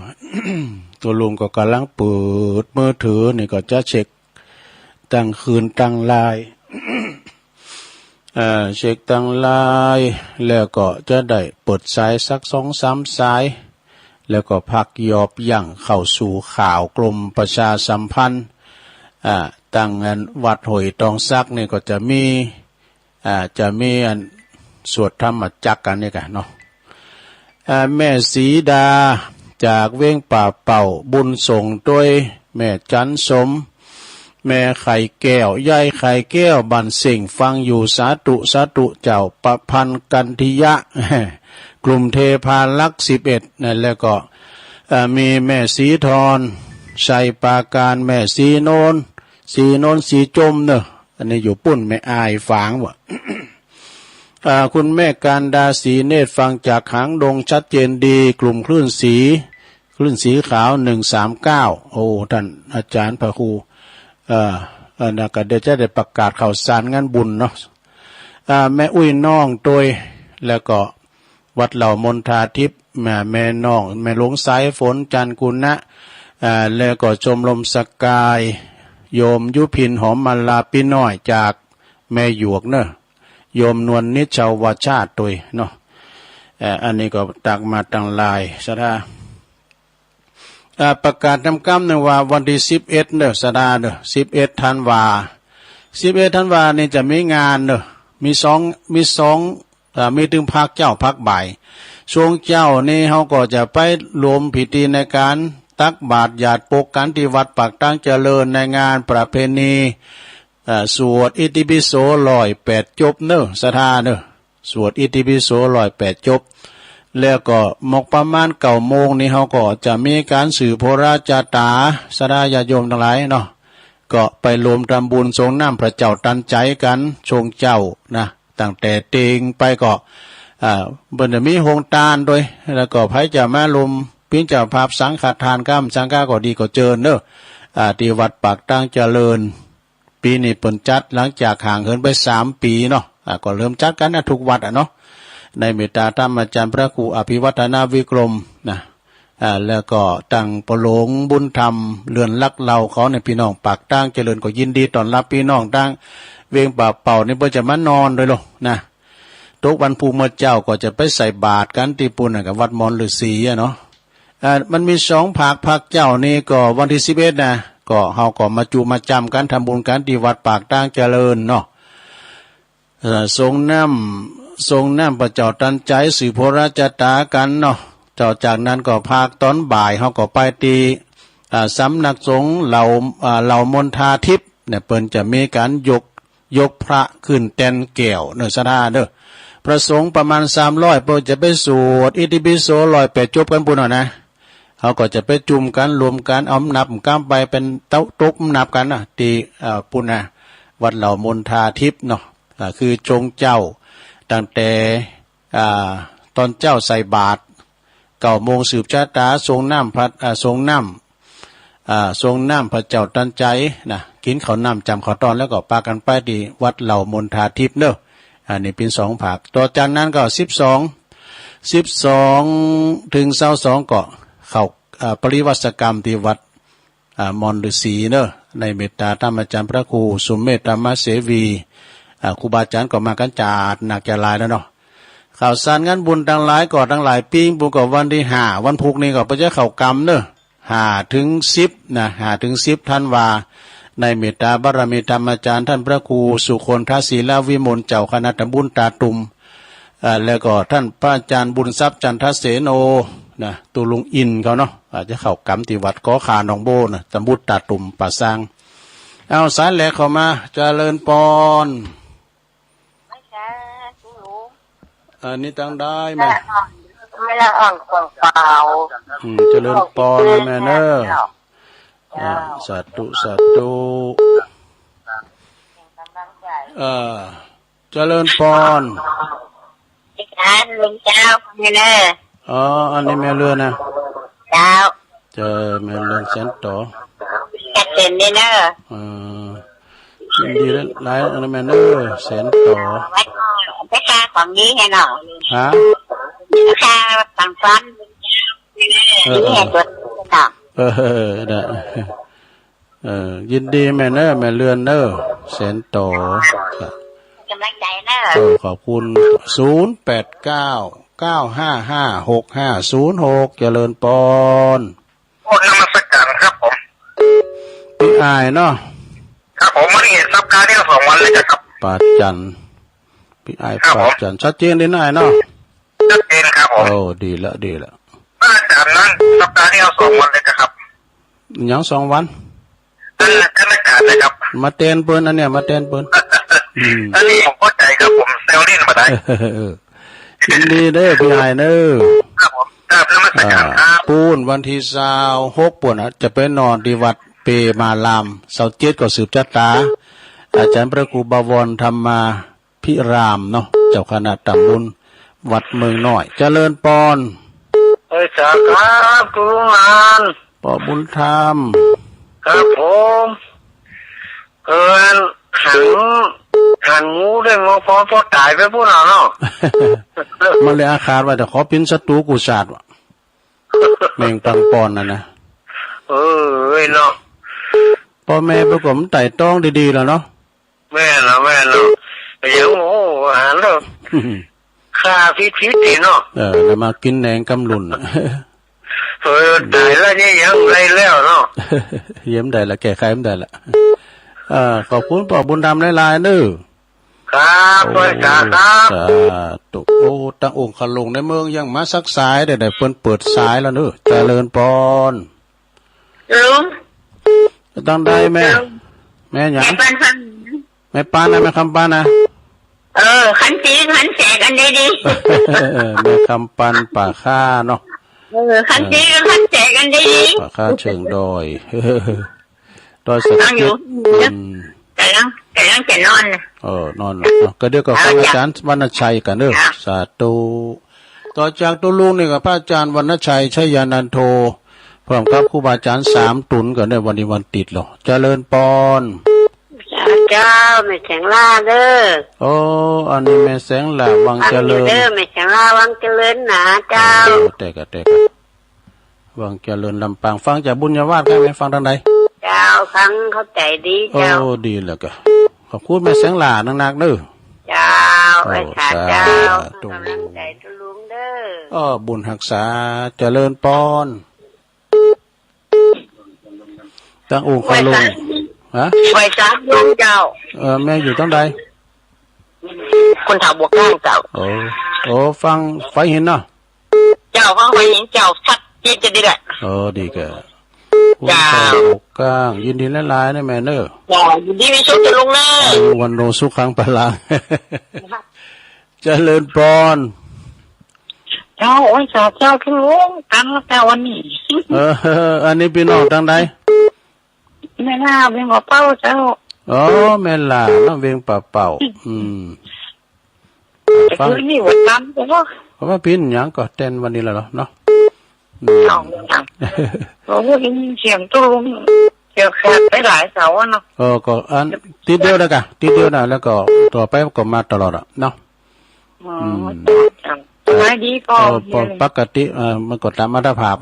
โตลุงก็ก่ำลังเปิดมือถือนี่ ก็จะเช็คตังคืนตังลาย เอ่อ เช็คตังลาย แล้วก็จะได้เปิดสายสักสองสามสาย แล้วก็พักหยอบยั้งเข้าสู่ข่าวกรมประชาสัมพันธ์ อ่า ตังอันวัดห้วยตองสักนี่ก็จะมี อ่า จะมีอันสวดธรรมจักรอันนี้กั๋นเนาะ อ่า แม่สีดาจากเวียงป่าเป่า บุญส่งตวย แม่จันสม แม่ไข่แก้ว ยายไข่แก้ว บ้านเส้ง ฟังอยู่ สาธุ สาธุเจ้า ประพันธ์ กันทิยะ กลุ่มเทพารักษ์ สิบเอ็ด นะ แล้วก็ อ่า มีแม่สีทอน ชัยปราการ แม่สีโนน สีโนน สีจมเนอะ อันนี้อยู่ปู้น แม่อายฝางวะ อ่า คุณแม่การดา สีเนตร ฟังจากหางดง ชัดเจนดี กลุ่มคลื่นสี คลื่นสีขาว หนึ่งสามเก้า โอ้ ต้านอาจ๋ารย์พระครู เอ่อ เอ่อ นะ ก็เดี๋ยวจะได้ประกาศข่าวสารงานบุญเนาะ อ่า แม่อุ้ยน้องตวย แล้วก็ วัดเหล่ามณฑาทิพย์ แม่ แม่น้อง แม่หลวงสายฝน จันทร์กุณะ อ่า แล้วก็ชมรมสกาย โยมยุพิน หอมมาลา ปี้น้อยจากแม่หยวกเนอะ โยมนวลนิชชาวชาติตวยเนาะ เอ่อ อันนี้ก็ตักมาตังหลายศรัทธา อ่า ประกาศนำกำนึ่งว่าวันตี้สิบเอ็ดเนอะ ศรัทธาเนอะ สิบเอ็ดธันวา สิบเอ็ดธันวานี่จะมีงานเนอะ มีสอง มีสอง อ่า มีตึงภาคเจ๊าภาคบ่าย ช่วงเจ๊านี่เฮาก็จะไปรวมพิธีในก๋านตักบาตรหยาดปกกั๋นตี้วัดปากตางเจริญ ในงานประเพณี อ่า สวดอิติปิโสร้อยแปดจบเนอะ ศรัทธาเนอะ สวดอิติปิโสร้อยแปดจบ แล้วก็มกประมาณเก้าโมงนี่เฮาก็จะมีก๋านสืบโหราจาต๋า ศรัทธาญาติโยมตังหลายเนาะ ก็ไปรวมทำบุญสรงน้ำพระเจ้าตันใจ๋กั๋นช่วงเจ๊านะ ตั้งแต่เต็งไปก็ อ่า เปิ้นจะมีโฮงตานตวย แล้วก็ใผจะมารวมเป๋นเจ้าภาพสังฆทานกำ สังฆะก็ดีก็เจิญเนอะ อ่า ตี้วัดปากตางเจริญ ปี๋นี้เปิ้นจัดหลังจากห่างเหินไปสามปี๋เนาะ อ่า ก็เริ่มจัดกั๋นนะ กู้วัดอะเนาะ ในเมตตาธรรมาจารย์พระครูอภิวัฒนวิกรมนะ อ่า แล้วก็ตังป้อหลวงบุญธรรม เรือนหลักเหล่าเขาเนี่ย ปี้น้องปากตางเจริญก็ยินดีต้อนฮับปี้น้องตางเวียงป่าเป้านี่ เปิ้นจะมานอนตวยโลกนะ ตกวันพูกเมื่อเจ๊าก็จะไปใส่บาตรกั๋นตี้ปู๊นน่ะ กับวัดมอนฤๅษีอะเนาะ อ่า มันมีสองภาค ภาคเจ๊านี่ก็วันตี้สิบเอ็ดนะ ก็เฮาก็มาจุมาจ้ำกั๋น ทำบุญกั๋นตี้วัดปากตางเจริญเนาะ เอ่อ สรงน้ำ สรงน้ำพระเจ้าตันใจ๋ สืบโหราจะต๋ากั๋นเนาะ เจ้า จากนั้นก็ภาคต๋อนบ่ายเฮาก็ไปตี้ อ่า สำนักสงฆ์เหล่า อ่า เหล่ามณฑาทิพย์เนี่ย เปิ้นจะมีก๋านยก ยกพระขึ้นแตนแก้วเนาะ ศรัทธาเนาะ พระสงฆ์ประมาณสามร้อย เปิ้นจะไปสวดอิติปิโสร้อยแปดจบกั๋นปู๊นเนาะนะ เฮาก็จะไปจุมกั๋น รวมกั๋น เอานับกำไปเป๋นเต๊าตกนับกั๋นนะ ตี้ เอ่อ ปู๊นนะ วัดเหล่ามณฑาทิพย์เนาะ อ่า คือจงเจ้า ตั้งแต่ อ่า ต๋อนเจ๊าใส่บาตร เก้าโมงสืบจะต๋า สรงน้ำพระ อ่า สรงน้ำ อ่า สรงน้ำพระเจ้าตันใจ๋นะ กิ๋นข้าวน้ำจ้ำข้าวต้อน แล้วก็ปากั๋นไปตี้วัดเหล่ามณฑาทิพย์เนาะ อันนี้เป๋นสองภาค ต่อจากนั้นก็สิบสอง สิบสองเถิงซาวสองก็เข้า อ่า ปริวาสกรรมตี้วัด อ่า มอนฤๅษีเนาะ ในเมตตาธรรมาจารย์พระครูสุเมธธรรมเสวี อ่า ครูบาอาจ๋ารย์ก็มากั๋นจ๋าดหนักจ๋าดหลายแล้วเนาะ ข่าวสารงานบุญตังหลายก็ตังหลายปี๋ ปู๊นก็วันตี้ห้า วันพูกนี่ก็เปิ้นจะเข้ากรรมเนาะ ห้าเถิงสิบนะ ห้าเถิงสิบธันวา ในเมตตาบารมีธรรมาจารย์ต้านพระครูสุคนทศิลวิมล เจ้าคณะตำบลต๋าตุ่ม อ่า แล้วก็ต้านพระอาจ๋ารย์บุญทรัพย์จันทเสโนนะ ตุ๊ลุงอินเขาเนาะ อ่า จะเข้ากรรมตี้วัดก๋อข่าหนองโบ้นะ ตำบลต๋าตุ่มป่าซาง เอาสายแรกเข้ามา เจริญปอน อันนี้ตังใดแม่ ไม่ละอ่อนของเปล่า อืม เจริญปอนนะแม่เนาะ อ่า สาธุ สาธุ เออ เจริญปอน สาธุเจ้า แม่เนาะ อ๋อ อันนี้แม่เรือนนะ เจ้า เจ้า แม่เรือนแสนต่อ จัดเต็มเลยเนาะ เออ ยินดีหลายๆ อันนี้แม่เนาะ แสนต่อ ไว้ก่อน ไปค่าของดีหื้อหน่อย ฮะ ค่าของฟัน เออ นี่ตัวต่อ เออ ได้ เออ ยินดีแม่เนาะ แม่เรือนเนาะ แสนต่อ ครับ ก๋ำลังใจ๋เนาะ เออ ขอบคุณ ศูนย์แปดเก้า เก้าห้าห้า หกห้าศูนย์หก เจริญปอน โอ้ นมัสการครับผม ปี้อ้ายเนาะ ครับผม มานี่สัปดาห์นี้สองวันเลยครับ ปาจันทร์ ปี้อ้าย ครับผม ปาจันทร์ ชัดเจนดีนะอ้ายเนาะ ชัดเจนครับผม โอ้ ดีละ ดีละ พระอาจ๋ารย์นั้นสัปดาห์นี้เอาสองวันเลยนะครับ หยังสองวัน ท่าน ท่านอาจ๋ารย์นะครับ มาแตนเปิ้นอันเนี้ย มาแตนเปิ้น อืม อันนี้ผมเข้าใจ๋ครับ ผมแซวเล่นมาได้ เออ ยินดีเนาะ ปี้อ้ายเนาะ ครับผม ครับ นมัสการครับ อ่า ปู๊นวันตี้ซาวหกปู๊นน่ะ จะไปนอนตี้วัดเปมาราม ซาวเจ็ดก็สืบจะต๋า อาจ๋ารย์พระครูบวรธรรมาภิรามเนาะ เจ้าคณะตำบลวัดเมืองน้อย เจริญปอน เอ้ย สาครับ คุณลุงหลาน ป้อบุญธรรม ครับผม เออ หัน หันงูได้งอพอ พอต๋ายไปปู๊นแล้วเนาะ มันเลยอาฆาตว่าจะขอเป๋นศัตรูกู้ชาติว่ะ แมงปังปอนน่ะนะ เออ เอ้ยเนาะ ป้อแม่เปิ้นก็บ่ไต่ตองดีๆ แล้วเนาะ แม่นแล้ว แม่นแล้ว แต่ยัง โอ้ หันแล้ว ฆ่าผิดๆ นี่เนาะ เออ แล้วมากิ๋นแหนงกำลุ่นน่ะ เออ ต๋ายแล้วนี่ยังได้แล้วเนาะ เยียะบ่ได้ละ แก้ไขบ่ได้ละ เออ ขอบคุณป้อบุญธรรมหลายๆ เนาะ ครับ โอ้ บริจาคครับ สาธุ โอ้ ตังองค์ขลุงในเมืองยังมาสักสายได้ ได้เปิ้นเปิดสายแล้วเนาะ เจริญปอน ลุง ตังใดแม่ ลุง แม่หยัง แม่ปัน แม่ปันนะ แม่คำปันนะ เออ คันตีคันแสกันดีๆ แม่คำปันป่าข้าเนาะ เออ คันตี เออ คันแสกันดีๆ ป่าข้าเชิงดอย ดอยสะเก็ด ฟังอยู่ อืม ก๋ำลัง ก๋ำลังจะนอน เออ นอนละเนาะ ก็เดี๋ยวก็ฟังอาจ๋ารย์วรรณชัยกั๋นเนาะ ค่ะ สาธุ ต่อจากตุ๊ลุงนี่ก็พระอาจ๋ารย์วรรณชัย ชยานันโท พร้อมกับครูบาอาจ๋ารย์สามต๋นกั๋นเนาะ วันนี้วันติ๊ดเหรอ เจริญปอน สา เจ้า แม่แสงหล้าเน่อ โอ้ อันนี้แม่แสงหล้า วังเจริญ ฟังอยู่เน่อ แม่แสงหล้า วังเจริญนะเจ้า โอ้ แต๊ก่ะ แต๊ก่ะ วังเจริญ ลำปาง ฟังจากบุญญาวาส ใจ้ไหม ฟังตางใด เจ้า ฟังเข้าใจ๋ดีเจ้า โอ้ ดีแล้วก่ะ ขอบคุณแม่แสงหล้านักๆ เน่อ เจ้า โอ้ ไว้ค่ะเจ้า สาธุ กำลังใจ๋ตุ๊ลุงเน่อ อ้อ บุญฮักษา เจริญปอน ตั้งองค์ ไหว้สา ลุง ฮะ ไหว้สาลุงเจ้า เออ แม่อยู่ตางใด คนเฒ่าบวกกลางเจ้า โอ้ โอ้ ฟังฝายหินเนาะ เจ้า ฟังฝายหินเจ้า ชัดเจนจะดีแหละ โอ้ ดีก่ะ เจ้า คนเฒ่าบวกกลาง ยินดีหลายๆ เน่อแม่เน่อ เจ้า ยินดีมีสุขตุ๊ลุงเน่อ อายุ วัณโณ สุขัง พลัง เจริญปอน เจ้า โอ้ย สาธุเจ้าตุ๊ลุง ตังแล้วเจ้าวันนี้ เออ อันนี้ปี้น้องตางใด แม่หล้า เวียงป่าเป้าเจ้า อ๋อ แม่หล้าเนาะ เวียงป่าเป้า อืม แต่ฟัง คืนนี้ว่าตังเจ้า เพราะว่าปี้นหยังก็แตนวันนี้แล้วเนาะ อืม เจ้า โอ้โห ได้ยินเสียงตุ๊ลุง เสียงขาดไปหลายเสาร์อะเนาะ เออ ก็อัน ติ๊ดเดียวแล้วก่ะ ติ๊ดเดียวนะ แล้วก็ต่อไปก็มาตลอดอะเนาะ อ๋อ อืม เจ้า สบายดีก็ เออ ปกติ เออ มันก็ต๋ามอัตภาพ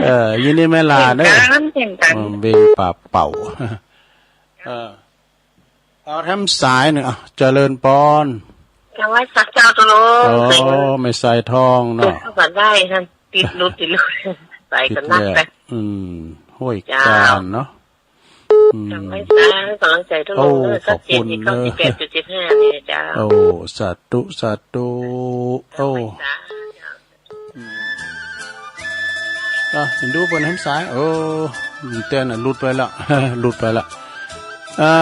เออ ยินดีแม่หล้าเน่อ เจ้า เจ้า อืม เวียงป่าเป้า เออ เอาแถมสายนึ่ง อ่ะ เจริญปอน เอาไว้สักเจ้าตุ๊ลุง อ๋อ แม่สายทองเนาะ เข้ากันได้ท่าน ติดหลุด ติดหลุด สายก็นักไป ติดแหละ อืม ห้วย เจ้า กาญเนาะ อืม ทำให้สร้างกำลังใจ๋ตุ๊ลุงเน่อ โอ้ ขอบคุณเน่อ เก้าสิบเจ็ดจุดเจ็ดห้า นี่เจ้า โอ้ สาธุ สาธุ โอ้ สาธุ อืม อ่ะ ดูเปิ้นแถมสาย โอ้ แตนน่ะ หลุดไปละ หลุดไปละ เอา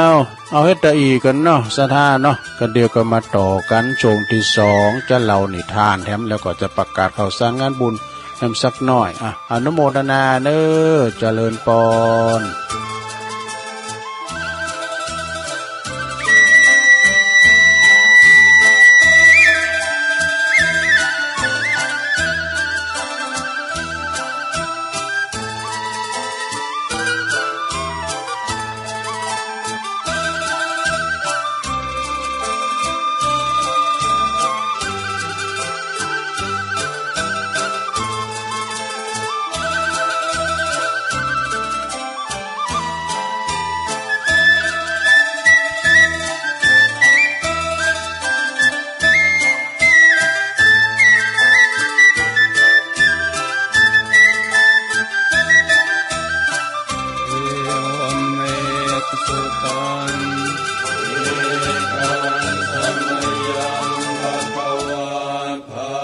เอาเฮ็ดตะอี้กั๋นเนาะ ศรัทธาเนาะ ก็เดี๋ยวก็มาต่อกั๋นช่วงตี้สอง จะเล่านิทานแถม แล้วก็จะประกาศข่าวสารงานบุญแถมสักหน้อย อ่ะ อนุโมทนาเน่อ เจริญปอน เอวัมเม สุตัง เอกัง สมยัง ภะคะวา ภา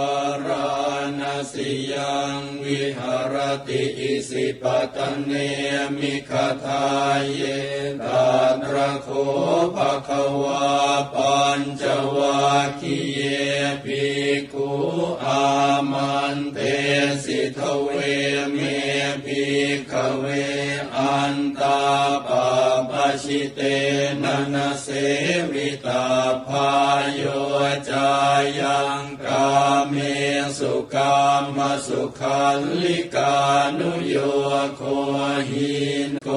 ราณสียัง วิหะรติ อิสิปะตะเน มิกขะทาเย ตัตระโข ภะคะวา ปัญจวัคคีเย ภิกขุ อามันเตสิ ทเว เม ภิกขะเว อันตา ปัปปะชิเตนะ นะเสวิตัพพา โย จายัง กาเมสุ กามสุขัลลิกานุโยโค หินโก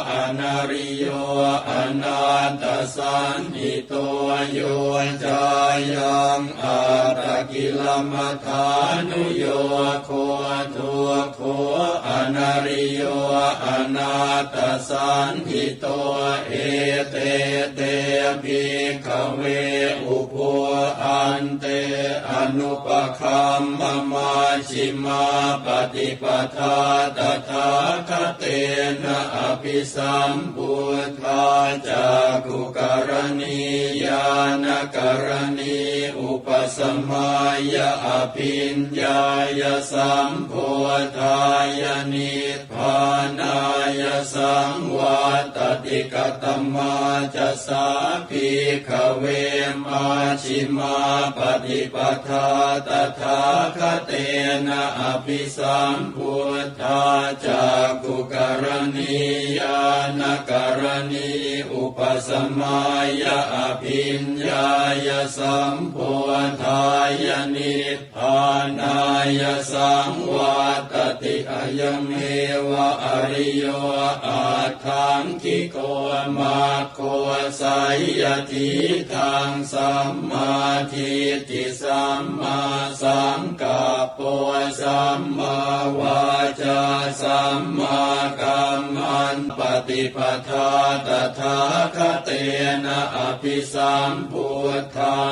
อนะริโย อนาตสันหิโต โย จายัง อัตตกิลมัฏฐานุโยโค ทุกโข อนะริโย อนาตสันหิโต เอเต เต ภิกขะเว อุโภ อันเต อนุปะคัมมะ มัชฌิมาปฏิปทา ตถาคเตนะ อภิสัมพุทธา จักขุกรณี ญาณกรณี อุปสมายะ อภิญญายะ สัมโพธายะ นิพพานายะ สังวัตติ กะตมาจะ สา ภิกขะเว มัชฌิมาปฏิปทา ตถาคเตนะ อภิสัมพุทธา จักขุกรณี ญาณกรณี อุป samāya abhiññāya sambodhāya nibbānāya saṃvattati. Ayameva ariyo aṭṭhaṅgiko maggo, seyyathīdaṃ: sammādiṭṭhi sammāsaṅkappo sammāvācā sammākamman- paṭipadā tathāgatena abhisambuddhā